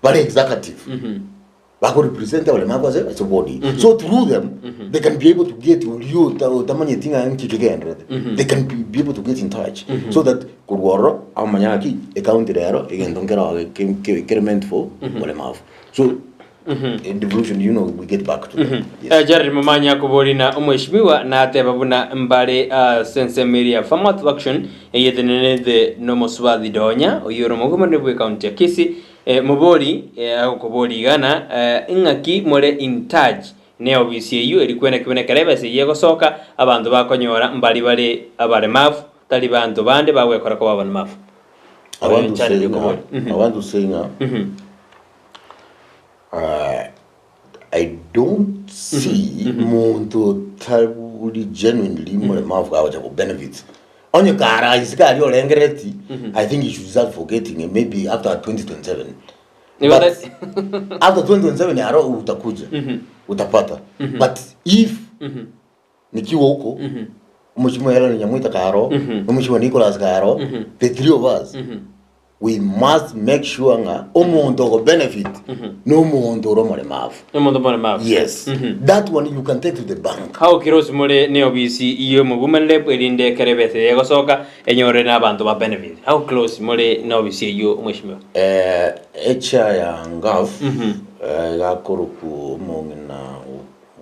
bare executive. Bako represent abaremavu ase ase body. So through them, they can be able to get oria ota- otamanyeti ng'a nki kegendererete. They can be, be able to get in touch. So that korwa ororo amanye ng'aki ecounty rero egento nkero ke- ke- kere meant for baremavu. So in devolution you know we get back to them. Yes. Eh, Jared Momanya akobori na omweshimiwa nateba buna mbare ase ensemo eria ya Affirmative Action eyetenenete nomosubathi Donya oyio ore omogomani bwe county ya Kisii Mobori agokoboria iga na ing'aki more in touch ne ofisi eyio eri kwene kebe nekero ebesa eyio egosoka abanto bakonyora mbari bare abaremavu tari banto bande bagwekora koba abaremavu. I want to say Jared ng'a, okoboria. I want to say ng'a, I don't see monto otari genuinely moremavu agocha go benefit. Onye kare isiko aria orengerereti, I think you should start forgetting it maybe after 2027. Nigo But that- after 2027 aro utakuja utapata. But if nikiwa huko Omochie Hellen Nyamwita karo, Omochie Nicholas karo, the three of us we must make sure ng'a omonto ogo benefit nomonto ore omoremavu. Omonto omoremavu. Yes. That one you can take to the bank. How close more ne obisi y'omobumanire erinde ekero ebesa eye egosoka enyorere na abanto ba benefit. How close more ne obisi eyio omweshimiwa? Eh, echair ya Ngaf eh, igakorokwa omong'ina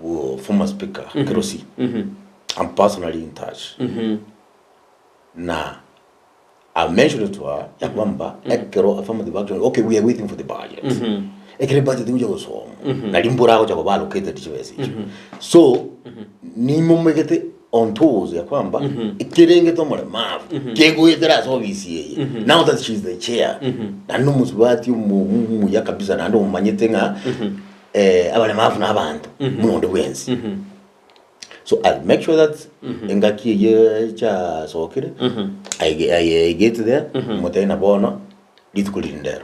bwo former speaker Kerosi. I'm personally in touch. Na I mentioned to her ya kwamba ekero affirmative action okay we are waiting for the budget. Ekero budget egocha gosomwa nari mbura agocha koba allocated chibesa echio. So nimomegete on toes ya kwamba ekerengete omoremavu kegoetera ase ofisi eye now that she is the chair naende nomosubati omo- omuya kabisa naende omanyete ng'a abaremavu na abanto buna onde bwensi. So I'll make sure that engaki eyio chasokire, I, ge- I, I get there, motebie na bono, rituko riri ndero.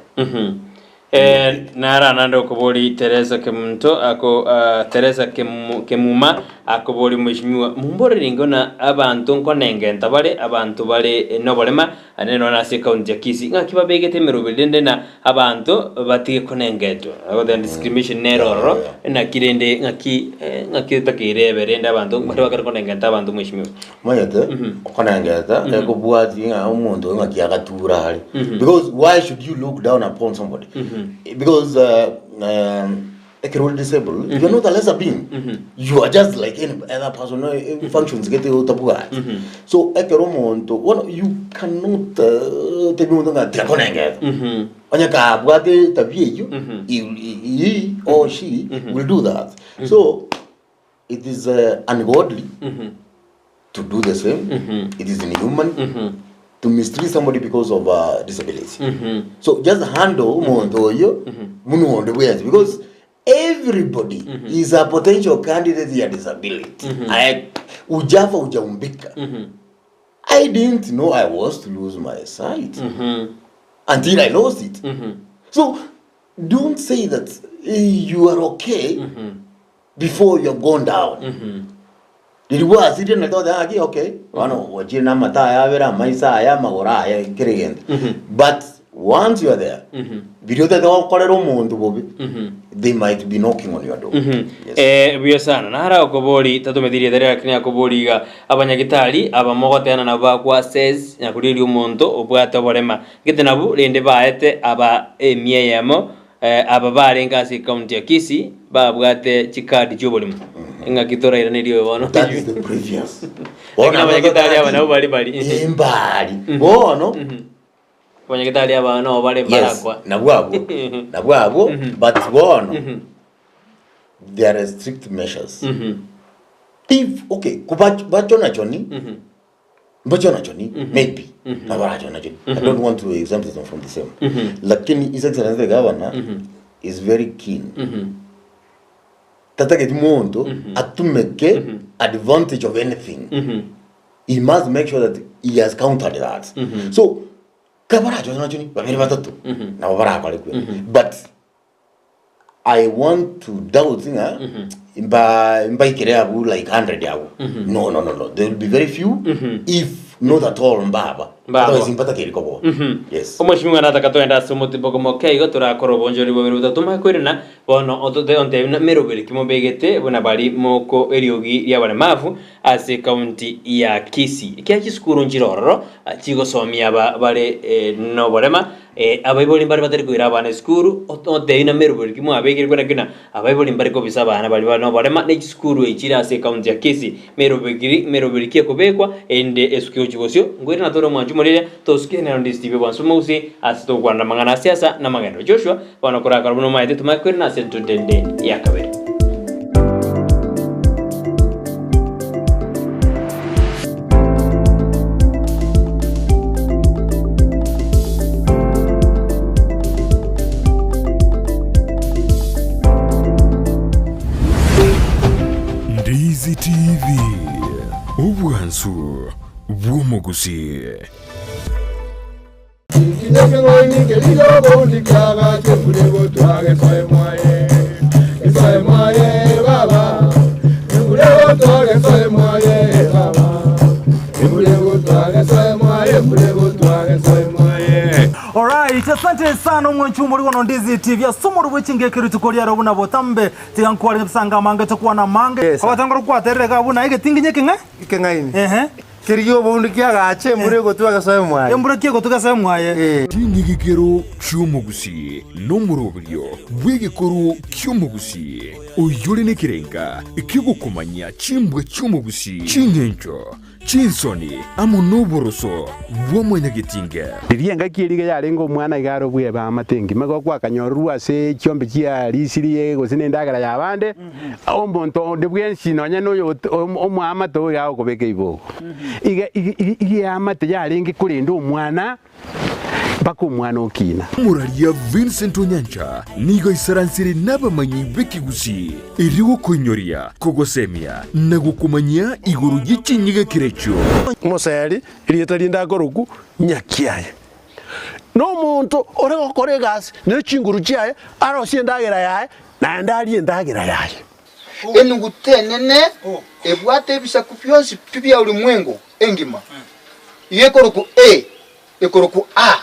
Eh, nara nande okobori Teresa Kemunto ako ah, Teresa Kemu, Kemuma akobori mheshimiwa mumborere ingo na abanto nkonengenta bare abanto bare noborema Ande nonya ase ekaunti ya Kisii, ng'aki babegete emeroberi rende na abanto batige konengetwa. Agoteba discrimination nere ororo, naki rende ng'aki eh, ng'aki otakeire ebe rende abanto mbare bakare konengeta abanto mweshimiwa. Omanyete, okonengeta ekobwati ng'a omonto oyo ng'aki agatura are. Because why should you look down upon somebody? Because uh, um, Ekero ore disabled, you are not a lesser being. You are just like any other person, eh, functions gete otabwati. So ekero omonto, bono you cannot uh, tebia omonto ng'a tiakonengeta. Onye kabwate tabia eyio, he, he or she will do that. So it is uh, ungodly to do the same. It is inhuman to mistreat somebody because of uh, disability. So just handle omonto oyo buna onde bwensi because everybody is a potential candidate ya disability. I, ujafa ujaumbika. I didn't know I was to lose my sight until I lost it. So don't say that eh, you are okay before you have gone down. Riria gwasirie nari togoteba ng'aki okay, bono gwachire na amato aya abere, amaiso aya, amagoro aya, kera egento. But once you are there, biria otagete gokorera omonto bobe, they might be knocking on your door. Yes. Eh, buya sana. Nara okobori tatometi rieta riria lakini akobori iga abanyagitari aba mogotena nabo bakwa assess na korigereria omonto obwate oborema. Gete nabwo rende baete aba emia eyemo Aba barenge ase ecounty ya Kisii babwate chikadi chi'oborimo. Eng'aki torairanerie oyo bono. That is the previous. Lakini abanyagitari aba nabo bari bari. Imbari. Bono Abanyagitari aba nabo bare yes, mbarakwa. nabwo abwo. Nabwo abwo but bono there are strict measures. If okay, kuba bachona choni Mbachonachoni maybe nabarachonachoni I don't want to exempt them from the same lakini his excellency the governor is very keen tatageti monto atumeke advantage of anything he must make sure that he has countered that so kabarachonachoni babere batato nabo barakore kwe but I want to doubt ng'a mba mbaikere abwo like 100 abwo no no no no there will be very few if not at all mbaba. Mbango. Otherwise mpatakeri koboa. Yes. Omweshimiwa nataka toende ase omotimboko moke igo torakore obonchoreri bobere botato tomanye koirana bono otote ontebi buna meroberi ki mobegete buna bari moko eriogi riabaremavu ase ekaunti ya Kisii. Ekiagera chisukuru nchire ororo chigosomia aba bare noborema abaibori mbare batari koira abana esukuru otebi buna meroberi ki mwabekire kwena ki buna abaibori mbare kobisa abana baria bare noborema ne chisukuru echi chire ase ekaunti ya Kisii meroberi meroberi ki ekobekwa erinde esuke gochia bosio nkoirana tore omwancho omorere tosuke nero ndisi tibe bwansu omogusii ase togokwanera amang'ana a siasa na amagenderero Joshua bono korakora buna omaete tomanye koirana ase entunto ende ya kabere. Ndizi TV, obwansu bw'omogusii. Alright, asante sana omwanchi omori bono Ndizi TV ase omoro bwe chingeke rituko riaro buna botambe tiga nkware ngesanga amange tokwana amange Yes. abatangora kwaterere iga buna egetinginye ekeng'e Ekeng'aini. ehe Kerigia oboundu kiagache embura egotwa egesoe mwaye. Embura ki egotwa egesoe mwaye. Ee. Ching'igikero chi'omogusii nomoroberio bw'egekoro ki'omogusii, oyore nekerenga ki'ogokomanyia chimbwa chi'omogusii, ching'encho, chinsoni, amo noboroso bwa mwanyagetinge. Riria engaki eria iga yarenge omwana iga are obweba amate engima, igo gwakanyororwa ase chiombe chiarisirie gose na endagera y'abande, omonto onde bwensi nonya na oyo omoamate oyo iga agokobeka eibogo. Iga iga eamate yarenge korenda omwana mpaka omwana okina. Omoraria Vincent Onyancha nigo aisaransire nabamanyi b'ekegusii erio gokoinyoria, kogosemia na gokomanyia igoro ye chinyigekero echio. Omoseri, erieta rinde akorokwa Nyakiaye, nomonto ore gokora egasi ne chinguru chiaye, arosie endagera yaye, naende arie endagera yaye. Enuguta enene ebwate ebisaku bionsi pi bia ulimwengu engima, iga ekorokwa A, ekorokwa A.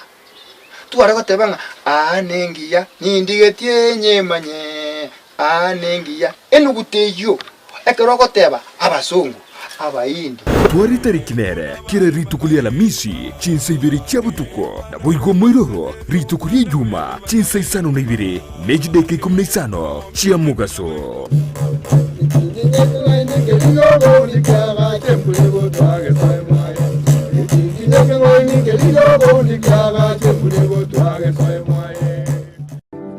Tware goteba ng'a aa nengiya, nindigetie nyemanye, aa nengiya. Enuguta eyio, ekero ogoteba abasongo, Abaindi. Tware tariki nere kera rituko ria Alamisi chinsa ibere chia botuko, naboigo moiroro rituko ria Ijuma chinsa isano na ibere ne chidaeka ikomi na isano chia mogaso.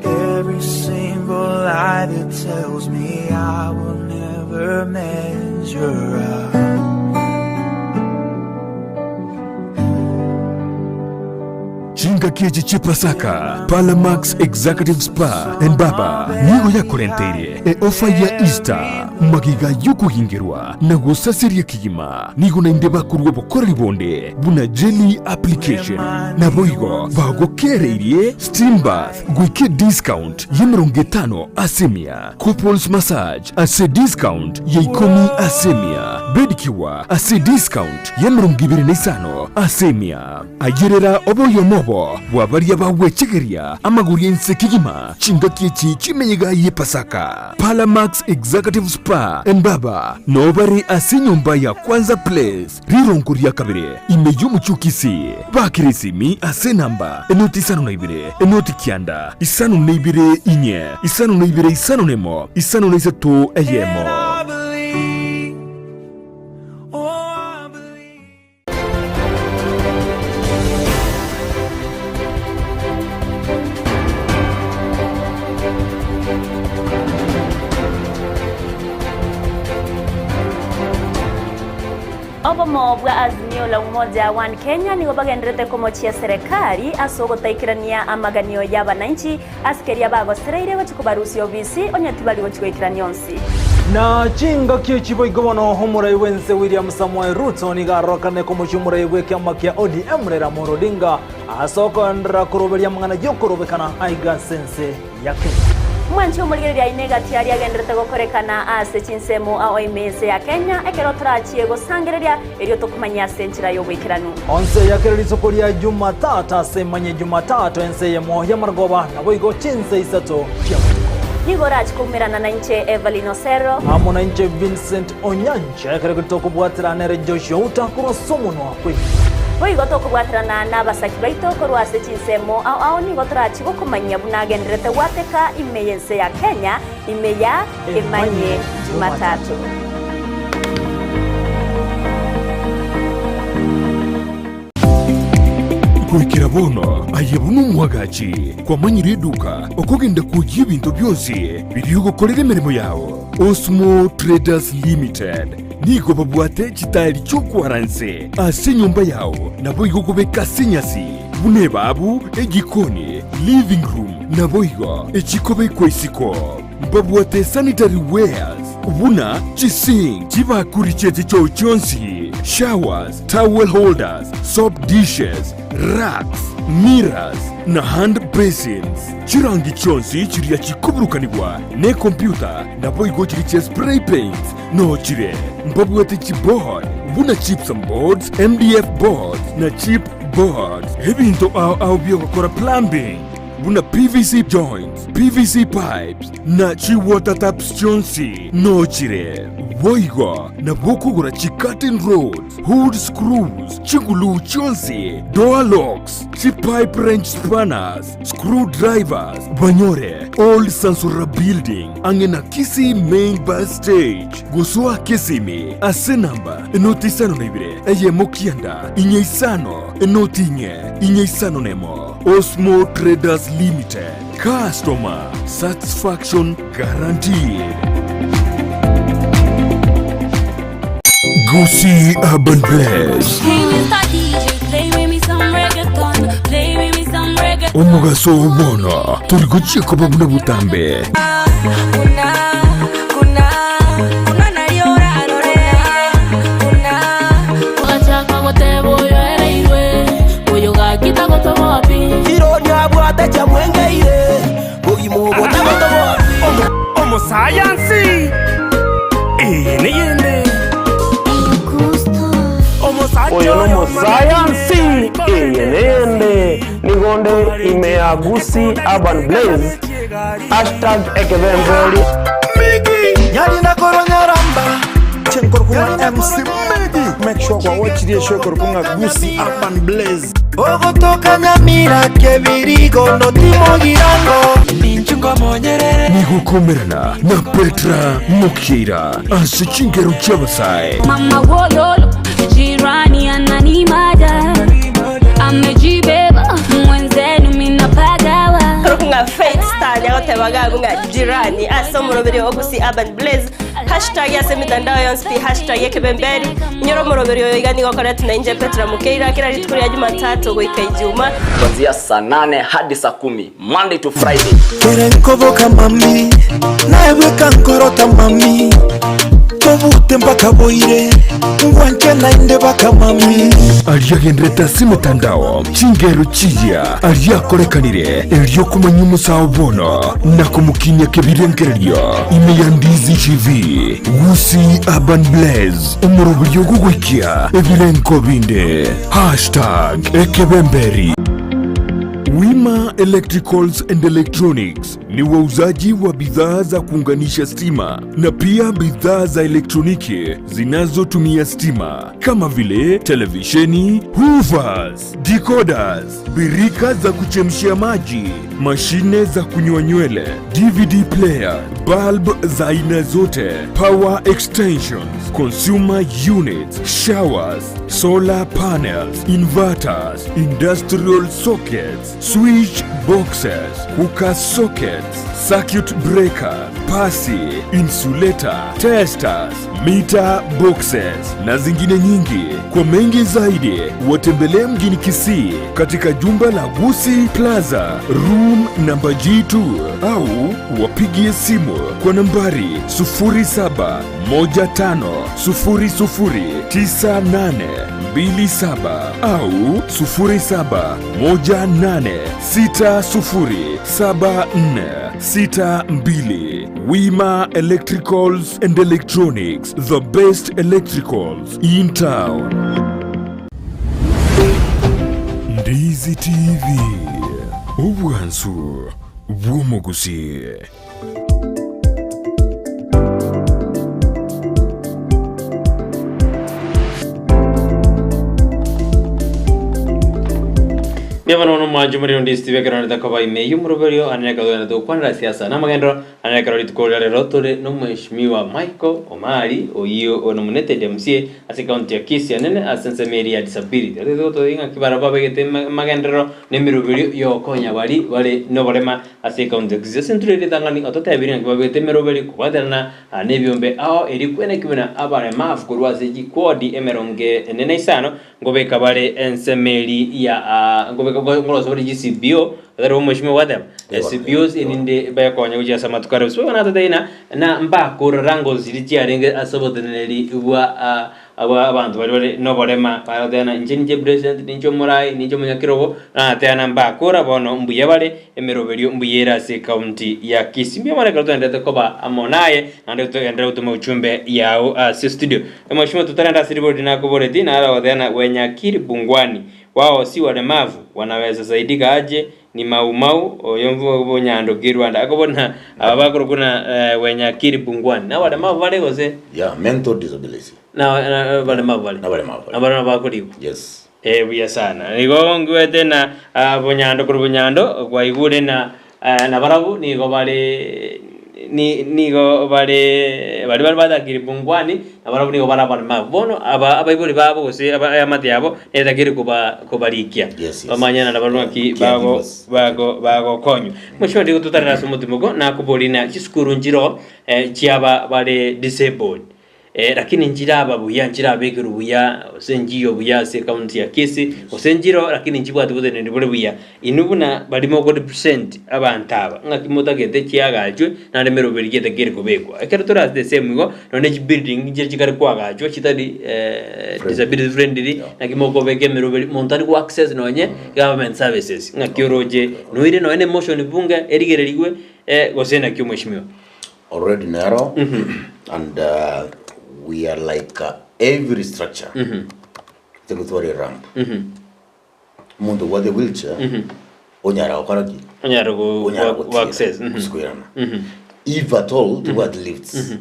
Every single lie that tells me I will never measure up. Chingaki echi chi'Epasaka, Palamax Executive Spa and Baba nigo yakorenteirie eofa ya Easter, magiga y'okogingerwa na gosaseria kegima. Nigo naende bakorua obokoreri bonde buna jelly application. Naboigo bagokereirie steam bath goika ediscount y'emerongo etano ase emia, couples massage ase ediscount ya ikomi ase emia, bedcure ase ediscount y'emerongo ebere na isano ase emia. Ayerera oboyomo obo bwa baria bagwechegeria amagori ense kegima chingaki echi chi'emeyega y'Epasaka. Palamax Executive Spa and Baba noo bare ase enyomba ya Kwanza Place, rirongo ria kabere, ime y'omochie o Kisii. Bakire esimi ase enamba enoti 52 enoti kianda 52 inye 52 51 53 eyemo. Obomo bwa Azimio la Umoja One Kenya nigo bagenderete komochia serekari ase ogotaikerania amaganio y'abananchi ase keria bagosereire gochia kobarusia obisi onye tibari gochia goikerania onsi. Na chingaki echi boigo bono omorai bw'ense William Samoei Ruto nigo arorokane komochia omorai bw'ekiama kia ODM Raila Amolo Odinga ase okoenderera koroberia amang'ana y'okorobekana aiga ase ense ya Kenya. Mwanche omorigereria aino egati aria agenderete gokorekana ase chinsemo ao ime ense ya Kenya, ekero torachie gosangereria erio tokomanyie ase enchera y'oboikeranu. Onse ya kera rituko ria Jumatatu ase emanye Jumatatu ense eyemo y'amarogoba, naboigo chinse isato chi'amatuko. Nigo orache koumerana nainche Evelyn Osero. Amo nainche Vincent Onyancha, ekero ekio tokobwaterana nere Joshua Outa korwa ase omonwa kw'ebibe. Boigo tokobwaterana nabasaki baito korwa ase chinsemo ao ao nigo torachi gokomanyia buna agendererete gwateka ime y'ense ya Kenya ime ya Emanye Jumatatu. Goikera bono aye buna omwagachi kwamanyire eduka okogenda kwoyia ebinto bionsi biria ogokorera emeremo yao. Osmo Traders Limited nigo babwate chitaeri chi'okwara nse ase enyomba yao naboigo kobeka ase enyasi buna ebabu, ejikoni, living room naboigo echikobekwa isiko. Mbabwate sanitary wares buna chisink, chibakuri chie chichoo chionsi, showers, towel holders, soap dishes, racks, mirrors na hand basins. Chirangi chionsi chiria chikoburukanigwa nekompyuta naboigo chiria chia spray paints noo chire. Mbabwate chiboard buna gypsum boards, MDF boards na chip boards. Ebinto ao ao biogokora plumbing buna PVC joints, PVC pipes na chi water taps chionsi noo chire. Boigo nabo okogora chi curtain rods, hood screws, chiguluu chionsi, door locks, chi pipe wrench spanners, Screw drivers banyore Old Sansura Building ang'e na Kisii Main Bus Stage gosoa Kisimi ase namba enoti isano na ibere eyemo kianda inye isano enoti inye inye isano na emo. Osmo Traders Limited, customer satisfaction guaranteed. Gusii Urban Blaze. Hey, Mr. DJ, play with me some reggaeton. Play with me some reggaeton. Omogaso oo bono tori gochia koba buna botambe. Ogachaka goteba oyo ereirwe, oyo gaki tagotoboa pi. Omosayansi, eye neyende. Oyo nomosayansi, eye neyende. Nigo nde ime ya Gusii Urban Blaze, hashtag ekebemberi. Nyarina korwa Nyaramba Chenkorokwa MC Migi Make sure kwa watch the show korokwa Gusii Urban Blaze Ogotoka Nyamira Kebirigo no Timo Girango Nigo okomerana na Petra Mokeira ase chingero chi'abasae. Mama wololo, jirani ananimada, amejibeba mwenzenu minapagawa. Ng'a Faith Star agoteba gabu ng'a jirani ase omoroberi o Gusii Urban Blaze Hashtag ase emitandao yonsi pi hashtag ekebemberi. Inyora omoroberi oyo iga nigo okoretwe na inche Petra Mukeira kera rituko ria Jumatatu goika Ijuma. Kuanzia saa nane hadi saa kumi Monday to Friday. Kere nkoboka mami naye bweka nkorota mami tobute mpaka boire ngwanche naende baka mami Aria agenderete ase emetandao, chingero chiya aria akorekanire erio komanya omosao bono na komokinyia kebirengererio ime ya Ndizi TV, Gusii Urban Blaze, omoroberio ogogoikia ebirenko binde. Hashtag ekebemberi. Wima Electricals and Electronics ni wauzaji wa bidhaa za kuunganisha stima na pia bidhaa za elektroniki zinazotumia stima kama vile televisheni, hoovers, decoders, birika za kuchemshia maji, mashine za kunyoa nywele, DVD player, bulb za aina zote, power extensions, consumer units, showers, solar panels, inverters, industrial sockets, switch boxes, cooker sockets, circuit breaker, pasi, insulator, testers, meter boxes na zingine nyingi. Kwa mengi zaidi, watembelee mjini Kisii katika jumba la Gusii Plaza, room namba G2 au wapigie simu kwa nambari 0715009827 au 62. Wima Electricals and Electronics, the best electricals in town. Ndizi TV, obwansu bw'omogusii. Mbuya bono bono mwanche omorero ndi Steve ekero narete koba ime eyio omoroberio ane ekero togenda togokwanera siasa na amagenderero ane ekero rituko ria rero tore na omweshimiwa Michael Omari oyio onominated MCA ase ekaunti ya Kisii anene ase ensemo eria ya disability. Ase togoteba ng'aki barabwo babegete amagenderero na emeroberio yogokonya baria bare noborema Ase ekaunti ya Kisii ase entura eria etang'ani ototebirie ng'aki babegete emeroberi kobwaterana nebiombe ao erio kweneki buna abaremafu korwa ase chikwodi emerongo ene na isano nkobeka bare ensemo eri ya nkobeka nkorosia bare chiCBO otari omweshimiwa gwateba CBOs erinde bekonye gochia ase amatuko aria bono natotebie ng'a na mbakorora ngozi chiria chiarenge ase oboteneneri bwa Abwo abanto baria bare noborema bagoteba, Inche ninche president, ninche omorai, ninche omonyakerogo, nagateba mbakora bono mbuya bare, emeroberio mbuya ere ase ecounty ya Kisii. Mbuya mono ekero togendererete koba amo naye, naende togenderere gotoma ujumbe yao ase studio. Mheshimiwa totarenda ase ribori nakoboretie, naro ogoteba wenye akili pungwani, wao si walemavu, wanaweza saidika aje? Ni mau mau oyo bonyando ki Rwanda akobona aba bakorokwa na Wenyakiri Bungwani nabaremavu bare gose? Yeah, mental disability. Na na baremavu bare. Nabaremavu bare. Nabarabwo bakorigwa. Yes. Eh buya sana. Igo ngwete na bonyando korwa bonyando kwaigure na nabarabwo nigo bare ni nigo bare baria bare batakiri bungwani nabarabwo nigo bare abaremavu. Bono aba abaibori babo gose aba eamate yabo Netakeire koba kobarikia Yes, yes. bamanye naende barabwo ng'aki bago Caregivers. bago bagokonywa. Mheshimiwa ndigo totarere ase omotimo oko nakoboria ng'a chisukuru nchiroo chiaba bare disabled lakini nchiraba buya nchirabekerwa buya gose nchiyo buya ase ecounty ya Kisii gose nchiroo lakini nchibwati boteneneri bore buya. Inwe buna baria moko represent abanto aba ng'aki motagete chiagachwe naende emeroberi getakeire kobekwa. Ekero tore ase the same igo nonye ne chibuilding nchire chikare koagachwa chitari disability friendly naki mokobeka emeroberi monto tari go access nonye government services ng'aki oroche noire nonye ne emotion bunge erigererigwe gose naki omweshimiwa. Already nero and we are like every structure togotwara eramp. Omonto obwate wheelchair onyara gokora ki? Onyare go- Onyara go- gotira, go access, mhm. gose koirana. If at all tobwate lifts.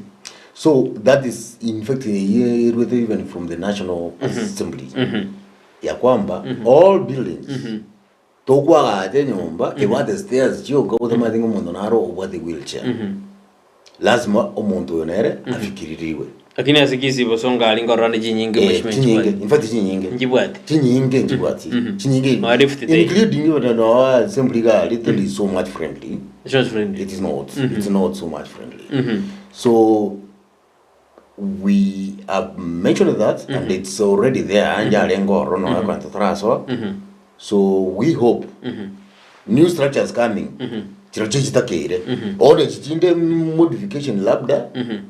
So that is in fact eye erwete even from the National Assembly ya kwamba all buildings tokwagacha enyomba ebwate stairs chioka otamanyete ng'a omonto naro obwate wheelchair. Lazima omonto oyo nere afikiririwe. Lakini ase Kisii bosongo aria nkorora ne chinyinge Eh, mheshimiwa chinyinge nchibwati. in fact chinyinge Nchibwati. chinyinge nchibwati chinyinge No, lift day. including even no assembly ga little is so much friendly It's not friendly. it is not it's not so much friendly so we have mentioned that and it's already there anja arengo oro no mm tarasoa so we hope new structures coming chirochio chitakeire ore chinde modification labda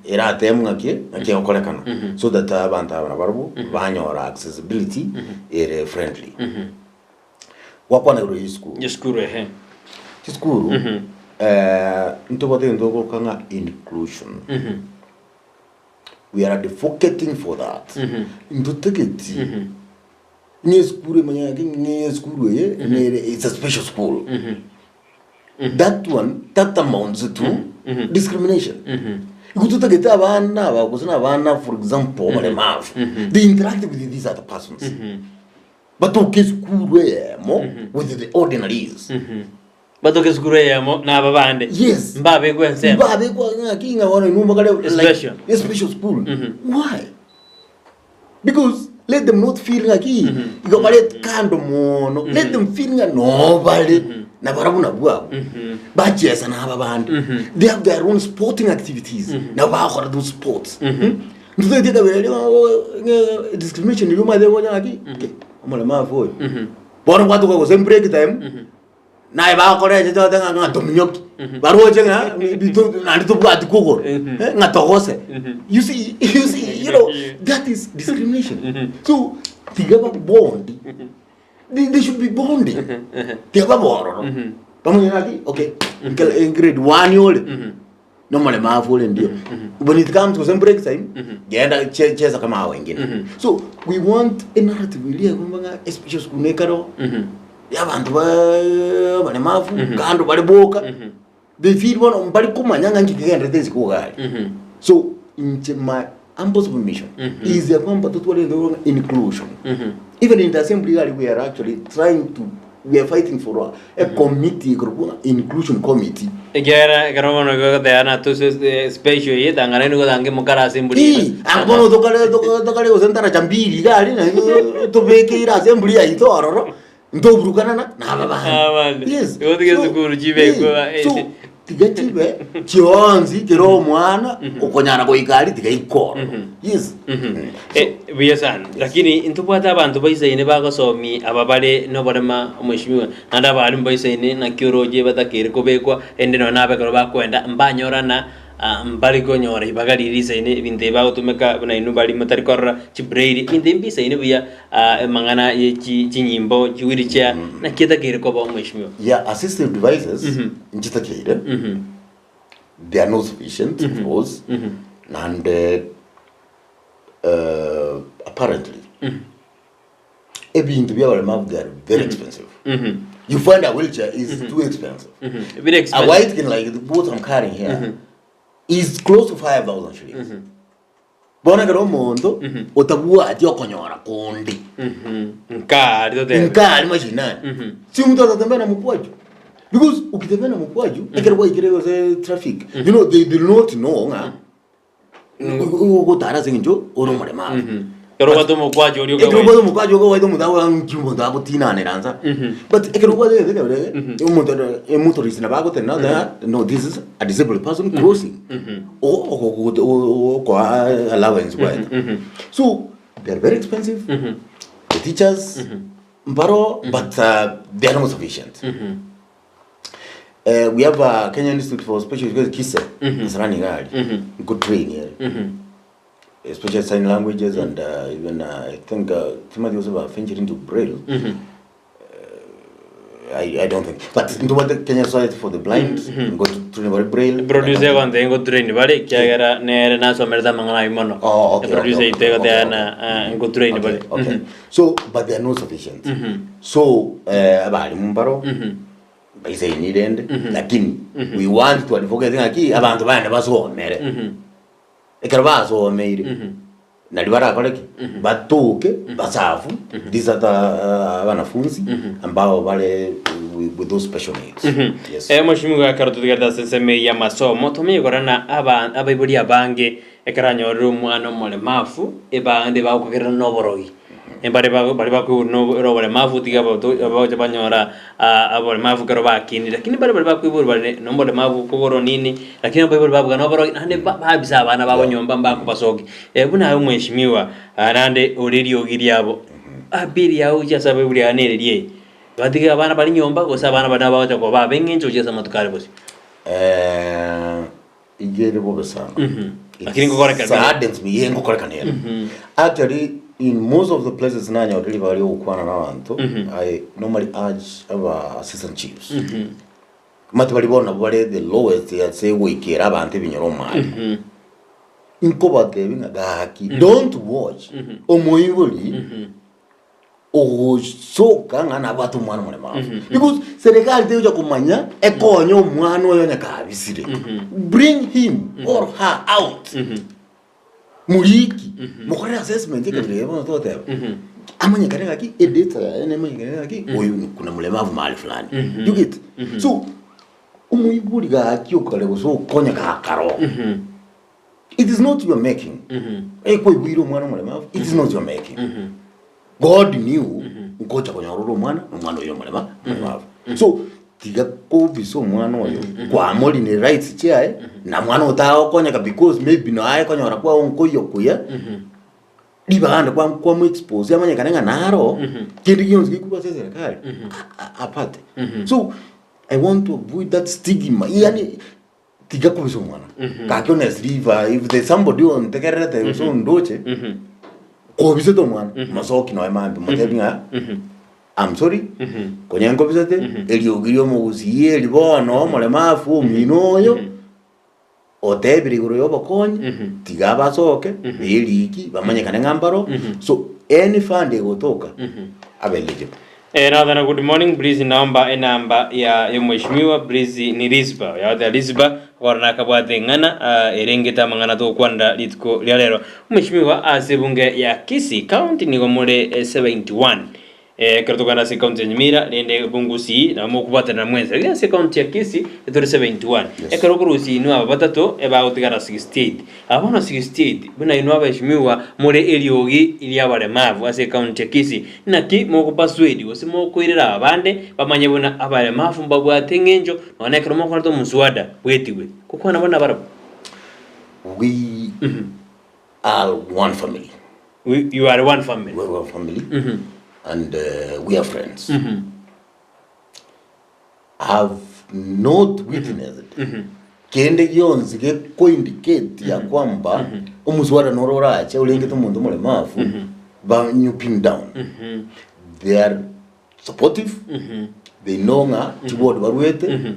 eratemu ng'aki ng'aki egokorekana so that abanto aba nabarobwo banyora accessibility ere friendly gwakwana igoro ya esukuru Esukuru ehe. chisukuru eh, ntobwate egento togokora ng'a inclusion we are advocating for that ntotegeti Ng'a esukuru emanye ng'aki ng'a esukuru eye nere it's a special school. That one that amounts to discrimination. Igo totagete abana aba gose na abana for example abaremavu they interact with these other persons. Batoke esukuru eyemo with the ordinaries. Batoke esukuru eyemo na aba bande. Yes. Mbabekwe ensemo. Mbabekwa ng'aki ng'a bono inwe mbakare like Special. a special school. Why? Because let them not feel ng'aki igo bare kando mono let them feel ng'a no bare na barabwo nabwo abwo bachiesa na aba bande they have their own sporting activities nabo bagokora those sports ntotagete ekabira eria ng'a discrimination eria omanyete gocha ng'aki omoremafu oyo bono gwatoka gose break time Naye bagokora ense tote ng'a ng'a tominyoki, baroche ng'a bito naende tobwati kogoro, eh, ng'a togose. You see, you see, you know, that is discrimination. So, tiga ba bond. They, they should be bonding. Tiga babe ororo. Bamanye ng'aki, okay, nkere- eh, grade one ore, nomoremavu ore ndio. When it comes gose break time, genda che- cheza kama hao wengine. So we want a narrative eria ekomba ng'a especially school nekero, ya abanto ba abaremavu, kando bare boka, they feel bono mbari komanya ng'a nki kegenderete isiko iga aria. So inche my humble submission is ya kwamba totware egento gekorwa ng'a inclusion. Even in the assembly iga aria we are actually trying to we are fighting for a, a committee ekorokwa ng'a inclusion committee. Ekiagera ekero bono goteba natose special eye tang'ana nigo tange mokare ase emburi Ii, anga bono tokare toko- tokare gose ntaracha mbili iga aria naende tobekeire ase emburi yaito ororo, ntoburukanana na aba bande. Abande. Yes. Igo tiga So, esukuru chibekwe ba- eh, so tiga chibe chionsi kera omwana okonyara goika aria tiga ikoro. Yes. Eh, buya sana lakini intobwate abanto baisaine bagosomi aba bare noborema omweshimiwa naende abalimu baisaine naki oroche batakeire kobekwa ende nonya nabe ekero bakoenda mbanyorana ah, mbari konyora ibaga riria risaine ebinto ebi bagotumeka buna inwe bari motari korora chibraille ebinto ebi mbisaine buya ah, amang'ana ye chi chinyimbo chiwheelchair naki etakeire koba omweshimiwa Yeah, assistive devices nchitakeire. They are not sufficient, of course. Naende uh, apparently ebinto bia abaremavu they are very expensive. You find a wheelchair is too expensive. Very A expensive. white thing like the boat I'm carrying here is close to 5,000 shillings. Bono ekero omonto otabwati okonyora konde Nkari totebe. nkari mashinani si omonto atatembea na mkwaju because ukitembea na mkwaju ekero gwaikire gose traffic you know they do not know ng'a ogotara ase eng'encho ore omoremaru Ekero obwate omokwacho oria ekero okawaida. obwate omokwacho okawaida omonto agoa nki omonto agotinanera nsa but ekero obwate egento ekero omonto emotorist nabo agotenena oteba no this is a disabled person crossing okoa allowance kwaye so they are very expensive the teachers mbaro but they are not sufficient Eh, we have a Kenya Institute for Special Education KISE Kasarani iga aria nkotrain ere especially sign languages and uh, even uh, I think uh, timati gose ba ventured into braille I, I don't think but ntobwate Kenya Society for the Blind ngo train bare braille Producer egontebia ngotrain bare ekiagera nere nasomerete amang'ana ayio mono. Oh, okay, Producer okay, yaito okay, egoteba okay, na ah, ngotrain bare. okay. So but they are not sufficient so eh, abarimu mbaro baisaini rende lakini we want to advocate ng'aki abanto bande basomere Ekero basomeire, nario barakore ki? Batoke basafu these are the abanafunzi ambao bare with those special needs. Yes. Eh, Mheshimiwa ekero totigarete ase ensemo eye y'amasomo tomenye korora na aba abaibori abange ekero anyorire omwana omoremafu ebande bagokogerera na oborogi. Mbare bago baria bakoigwa no ore oboremavu tiga abato abagocha banyora aboremavu ekero bakinire, lakini mbare baria bakoiborwa bare na oboremavu kogoro nini, lakini abaibori babuga na oborogi naende ba babisa abana babo nyomba mbakobasokia. Buna aye omweshimiwa naende ore eriogi riabo, appeal yago gochia ase abaibori aya nere riaye, batige abana bare nyomba gose abana baria nabo bagocha koba ab'eng'encho gochia ase amatuko are bosio. Iga ere bobe sana. It Lakini ngokorekana ere. saddens me, yeah, ngokorekana ere. Actually, in most of the places nanyorire ribaga ria gokwana na abanto, I normally urge aba assistant chiefs. Omanyete baria bono nabwo bare the lowest ase goikera abanto ebinyoro omwanya. Nkobatebia ng'a gaki, don't watch omoibori ogosoka ng'a nabwate omwana omoremaru because serikali tegocha komanya ekonye omwana oyo onye kabisire bring him or her out moriki mokorere assessment ekabira eye bono togoteba amanyekane ng'aki edata yaye nemanyekane ng'aki oyo ni kuna mlemavu mahali fulani you get so omoibori gaki okare gose okonya gakaro It is not your making. Ekwaigwire omwana omoremavu, it is not your making. God knew nkocha konyora ore omwana, na omwana oyo omorema, omoremavu. So tiga kobisa omwana oyo kwamorine rights chiaye na mwana otagokonyeka because maybe naye konyora kwao nkoiyo kuya ribaga ande kwa kwamu expose amanyekane ng'a naro kende gionsi gekorwa ase eserekari a- a- apate. So I want to avoid that stigma yaani Tiga kobisa omwana. Gaki honestly if, uh, if there's somebody ontegererete gose ondoche, kobisete omwana, masoki noe mambi, motebi ng'a. I'm sorry, konya nkobisete, eriogi ri'omogusii eri bono omoremafu omino oyo, otebire igoro y'obokonyi, tiga abasoke, beriki, bamanyekane ng'a mbaro, so any fund egotoka, abe eligible. Eh, Nathan, good morning. Please naomba enamba ya ya mheshimiwa please ni Lisba. Yawate Lisba kora nakabwate eng'ana ah, erengete amang'ana togokwanera rituko ria rero. Mheshimiwa ase ebunge ya Kisii County nigo more eh, 71. Eh, ekero tokogenda ase ekaunti ya Nyamira rende Bungusii nabo mokobwatanera mwensi. Lakini ase ekaunti ya Kisii etore 71. Ekero okorusia inwe aba batato ebagotigara 68. Aba bono 68 buna inwe abaheshimiwa more eriogi ri'abaremavu ase ekaunti ya Kisii, naki mokopaswedi gose mokoirera abande bamanye buna abaremavu mbabwate eng'encho nonya ekero mokoreta omoswada bwetigwe gokwana bono nabarabwo? We are one family. We, you are one family. We are one family and uh, we are friends. Have not witnessed kende gionsi gekoindicate ya kwamba omuswada noro orache orengete omonto omoremafu banyu pin down. They are supportive, they know ng'a chiward barwete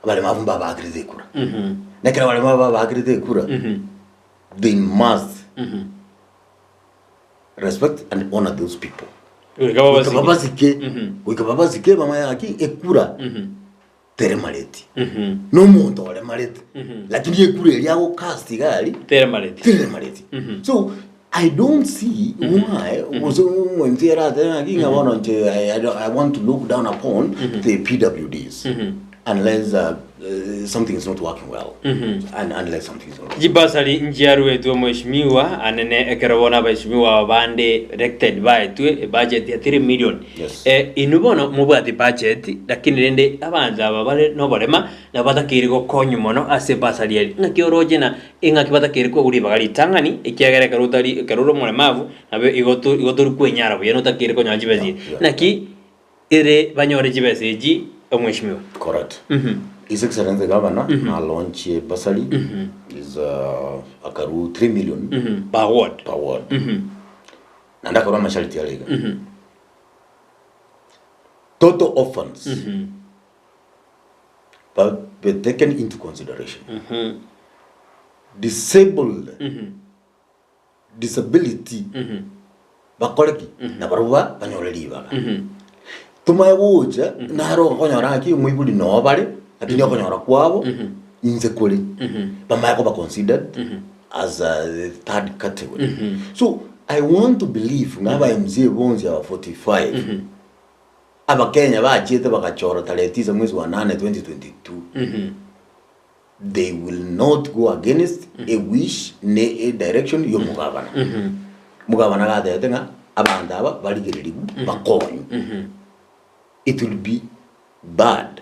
abaremafu mbabakirete ekura. Na ekero abaremafu babakirete ekura they must respect and honor those people. Goika Goika babasike. babasike, goika babasike bamanye ng'aki ekura teremareti. Na omonto oremarete, lakini ekura eria agocast iga aria Teremareti. teremareti. So I don't see why gose omonto aratebe ng'aki ng'a bono inche I, I, don't- I want to look down upon the PWDs unless uh, uh, something is not working well. And unless something is not working Chibasari nchiaruetwe omweshimiwa anene ekero bono abaheshimiwa aba bande elected baetwe ebudget ya 3 million. Yes. Eh, inwe bono mobwate budget lakini rende abanto aba bare noborema nabo batakeire gokonywa mono ase ebasari eri. Ng'aki oroche na eng'aki batakeire kogwa ribaga ritang'ani ekiagera ekero otari ekero ore omoremavu nabo igo to igo tori kwenyara buya notakeire konyora chibesa echi. Yeah, yeah. Naki ere banyore chibesa echi omweshimiwa. Correct. His Excellency Governor na launch a bursary is uh, akaru 3 million Per ward. per ward. Naende akarua amasharti are iga. Total orphans babe taken into consideration. Disabled disability bakore ki? Nabarabwo ba banyore ribaga. Tomanye gocha naro okonyora ng'aki omoibori noo bare lakini okonyora kwabo inse kore bamanye koba considered as a third category. So I want to believe ng'a aba MCA bonsi aba 45 abakenya bachiete bagachora tarehe tisa mwezi wa nane 2022 They will not go against a wish ne a direction y'omogabana. Omogabana agatebete ng'a abanto aba barigererigwe bakonywe. It will be bad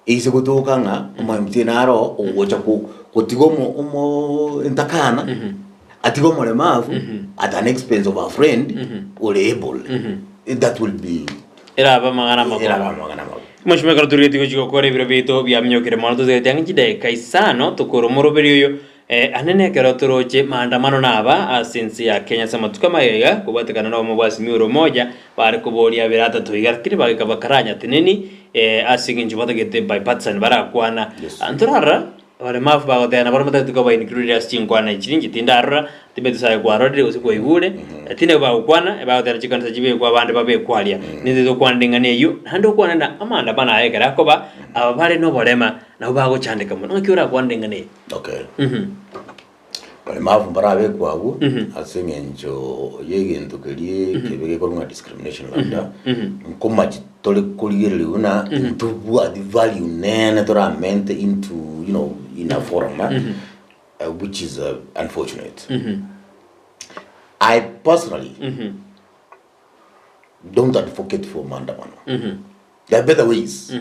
eise gotoka ng'a omo-MCA naro oo ogocha ko- gotiga omo omo entakana atige omoremavu at an expense of a friend ore able. That will be Erabe amang'ana amabe. Erabe amang'ana amabe. Mweshimiwa ekero torigetie gochia gokora ebiro biaito biaminyokire mono totigatie ang'e chidakika isano tokore omoroberi oyo eh, ande nekero toroche maandamano naba ase ense ya Kenya ase amatuko amaya iga kobwatekana na obomo bwa Azimio la Umoja bare koboria abere atato iga lakini bagaika bakaranyateneni eh, ase eng'encho batagete bipartisan barakwana Yes. ntorarora Abaremafu bagoteba nabo batagete koba included ase chinkwana echi inche tindarora, timanyeti gose aye kwarorire gose kwaigure, lakini nabo bagokwana ebagoteba chikanisa chibekwe abande babekwe aria. Nintete tokwanera eng'ana eyio, naende okwane na amaandamano aya ekero akoba, aba bare noborema nabo bagochandeka mono. Ng'aki orakwanere eng'ana eye? Okay. Baremafu mbarabekwe abwo ase eng'encho y'egento keria kebe gekorwa ng'a discrimination labda, nkomachi tore korigereria buna ntobwati value nene toramente into you know in a forum eh, uh, which is uh, unfortunate. I personally don't advocate for maandamano. There are better ways.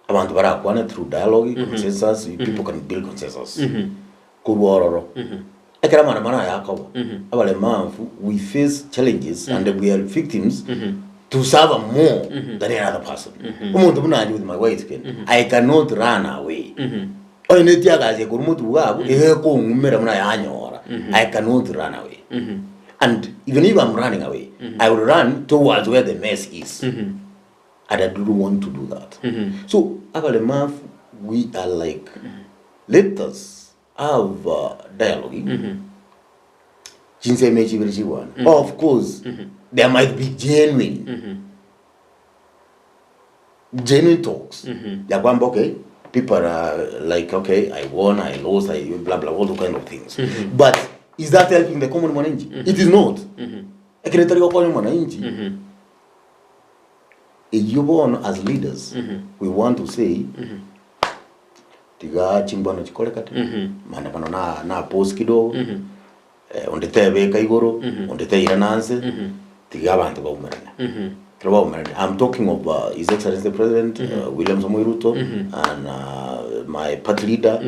Abanto barakwane through dialogue, consensus, people can build consensus. Korwa ororo. Ekero amaandamano aya akoba, abaremafu we face challenges and we are victims to suffer more than any other person. Omonto buna inche with my white skin, I cannot run away. Onye netiagasie korwa motwe iga abwo, iga ekong'umera buna yanyora, I cannot run away. And even if I'm running away, I will run towards where the mess is. And I don't want to do that. So abaremafu we are like let us have a dialogue. Chinsemo echi ibere chigwana. Of course there might be genuine genuine talks ya kwamba okay people are like okay I won I lost I blah blah all those kind of things but is that helping the common mwananchi it is not ekero etari gokonya mwananchi eyio bono as leaders we want to say tiga chimbwano chikorekane maandamano na na pause kidogo eh, onde tebeka igoro onde teirana nse tiga abanto baumerane ekero baumerane I'm talking of uh, His Excellency the President uh, William Samoei Ruto and uh, my party leader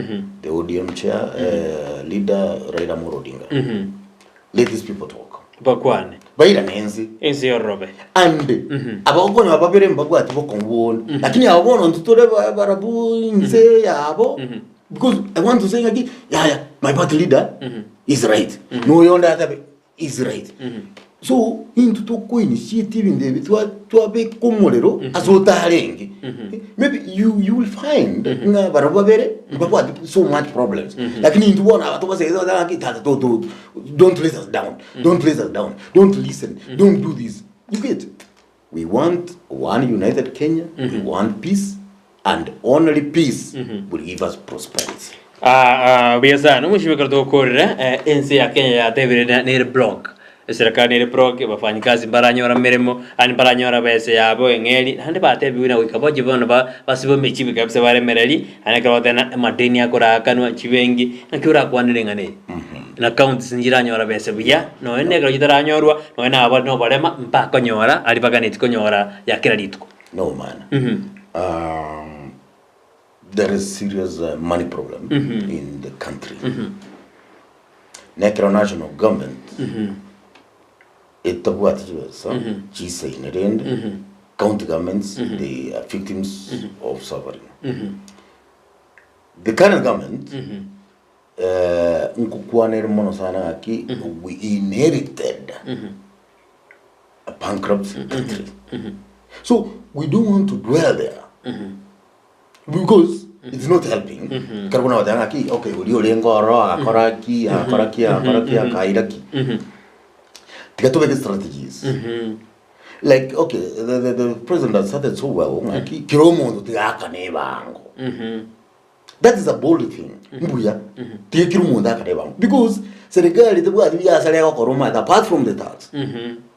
the ODM chair uh, leader Raila Amolo Odinga let these people talk Bakwane. Bairane ense. Ense yororobe. And abagokonya babere mbabwati bokong'u bonde. Lakini aba bono intwe tore ba- barabwo inse yabo because I want to say ng'aki yaya my party leader is right. Na oyonde atabe is right. So intwe toko initiate ebinto ebi twa- twabeka omorero ase otarenge. Maybe you you will find ng'a barabwo babere mbabwati so much problems. Lakini intwe bono aba tobasegete togoteba ng'aki tata to to don't let us down, don't let us down, don't listen, don't do this. You get? We want one united Kenya, we want peace, and only peace will give us prosperity. Ah, ah, buya sana omochie ekero togokorera eh, ense ya Kenya yatebire na- nere broke eserekari nere broke abafanyikazi mbaranyora emeremo yaani mbaranyora besa yabo eng'eri naende batebiwe na goika boche bono ba basibe emechibi kabisa baremereri naende ekero bagoteba na amadeni akorakanwa chibenki naki orakwanere eng'ana eye na counties nchiranyora besa buya nonya na ekero chitaranyorwa nonya na abare noborema mbakonyora aria baganetie konyora ya kera rituko. No man. There is serious money problem in the country. Nekero national government etabwati chibesa chisaine rende county governments they are victims of suffering. The current government eh, nkokwana ere mono sana ng'aki we inherited a bankrupt country. So we don't want to dwell there. Because it's not helping. Ekero buna goteba ng'aki okay oria orenge oro agakora ki agakora ki agakora ki akaira ki. Tiga tobeke strategies. Like okay the, the, the president has started so well ng'aki kera omonto tiga akane ebango. That is a bold thing. Mbuya. Tiga kera omonto akane ebango. Because serikali tebwati biasara egokora omanyete apart from the tax.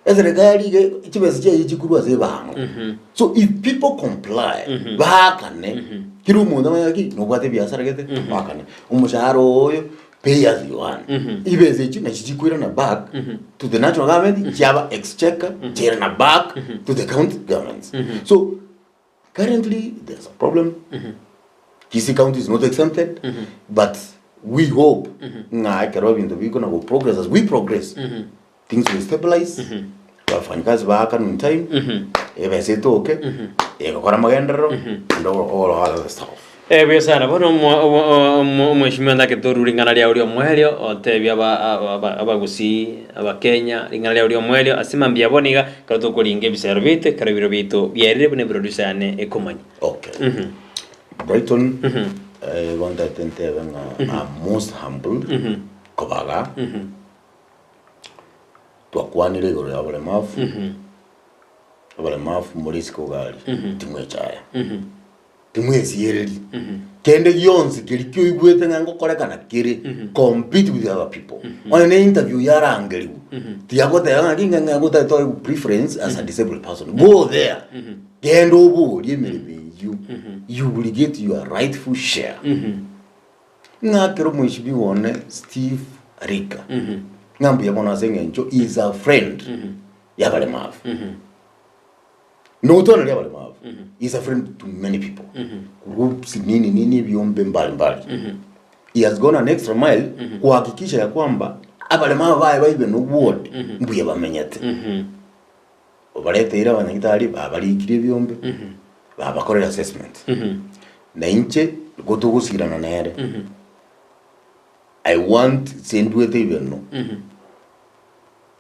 Eserekari iga chibesa chiaye chikorwa ase ebango. So if people comply, baakane, kera omonto amanye ng'aki nobwate ebiasara gete, oakane. Omoshahara oyo, pay as you earn. Ebesa echio nachi chikoirana back to the national government, chiaba exchequer, chiairana back to the county governments. So currently there's a problem, Kisii county is not exempted, but we hope ng'a ekero ebinto bikona go progress as we progress, things will stabilize, abafanyikazi baakanwe in time, ebesa etoke, egokora amagenderero, and all all other stuff. Eh, buya sana. Bono omo- omo- omo- omweshimiwa ndakete orure ring'ana riao ria omoerio, otebie aba- aba- aba- abagusii, abakenya, ring'ana riao ria omoerio, ase mambia bono iga, ekero tokoringa ebisero biaito, ekero ebiro biaito biaerire buna eproducer yane ekomanya. Okay. Brighton, eh, igo ntagete ntebe ng'a I'm most humbled kobaga Twakwanire igoro y'abaremafu, abaremafu more isiko iga aria, timwechaya, timwesiereri, kende gionsi keria kioigwete ng'a ngokorekana kere, compete with other people. Onye ne interview yarangerigwe, tiyagoteba ng'aki ng'a ng'a gotari toe preference as a disabled person, go there, genda oborie emeremo eyio, you will get your rightful share. Ng'akere omoisibi one Steve Rika ng'a mbuya mono ase eng'encho he is a friend y'abaremavu. Not only abaremavu, he is a friend to many people. Groups nini nini ebiombe mbali mbali. He has gone an extra mile kuhakikisha ya kwamba abaremavu baye baibe nobwode mbuya bamenyete. Obareteire abanyagitari babarikire ebiombe babakorera assessment. Na inche nigo togosirana nere. I want ase ndwete ibeno.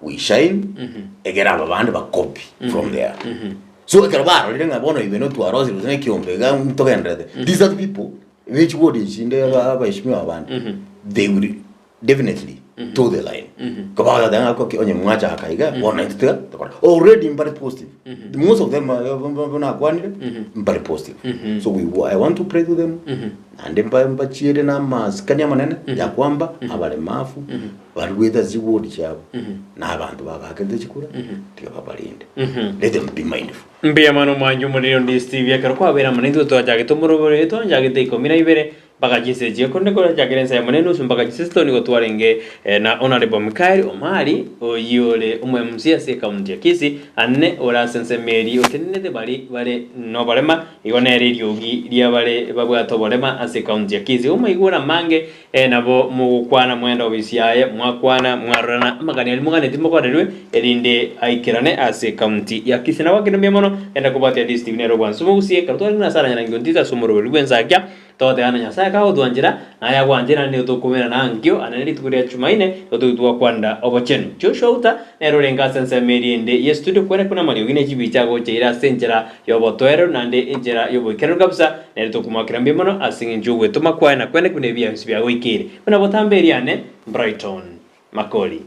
We shine egere aba bande ba copy from there. So ekero barorire ng'a bono ibe notwarosire gose na ekiombe iga ntogendererete, these are the people be chiward echinde aba abaheshimiwa abande, they will definitely toe the line. Ko bagoteba ng'a okay onye mwachaka iga bono naintwe tiga tokore. Already mbare positive. Most of them nakwanire mbare positive. So we I want to pray to them naende mba mbachiere na amasikani amanene ya kwamba abaremafu Barwete ase chigodi chiabo, na abanto babaakerete chikura, tiga babarende. Let them be mindful. Mbuya mono omwancho omoriri onde Steve ekero kwabeire amo naintwe twachagete omoroboro oyo twanchagete ikomi na ibere mpaka chinsa echi ekonde korachakera ensa eyemo na enusu mpaka chinsa isatu nigo twarenge na Honourable Mikael Omari oyio ore omo MC ase ecounty ya Kisii ane ore ase ensemo eria otenenete bari bare noborema igo nere eriogi ria bare babwate oborema ase ecounty ya Kisii omoigure amange Ee, nabo mogokwana mwende obisi yaye, mwakwana, mwarorana amagani aria moganeti mokorerwe, erinde aikerane ase ekaunti ya Kisii. Nabo akende mbuya mono, genda kobwatia district nere obwansu mogusie, ekero twarenge na Sarah Nyarangi Ontita ase omoroberi bw'ensakia, togoteba na Nyasae kagotwanchera, naye agwanche naende nigo tokomerana ankio, ande rituko ria Chumaine, nigo togochi twakwanera obochenu. Joshua Uta nere orenge ase ensemo eria ende ye studio kwere buna amariogi ne chibicha agocheire ase enchera y'obotoereru naende enchera y'oboikeranu kabisa, nere tokomoakera mbuya mono ase engencho y'ogwetoma kwaye na kwene buna ebiansu biagoikeire. Buna botambe eriane, Brighton Makori.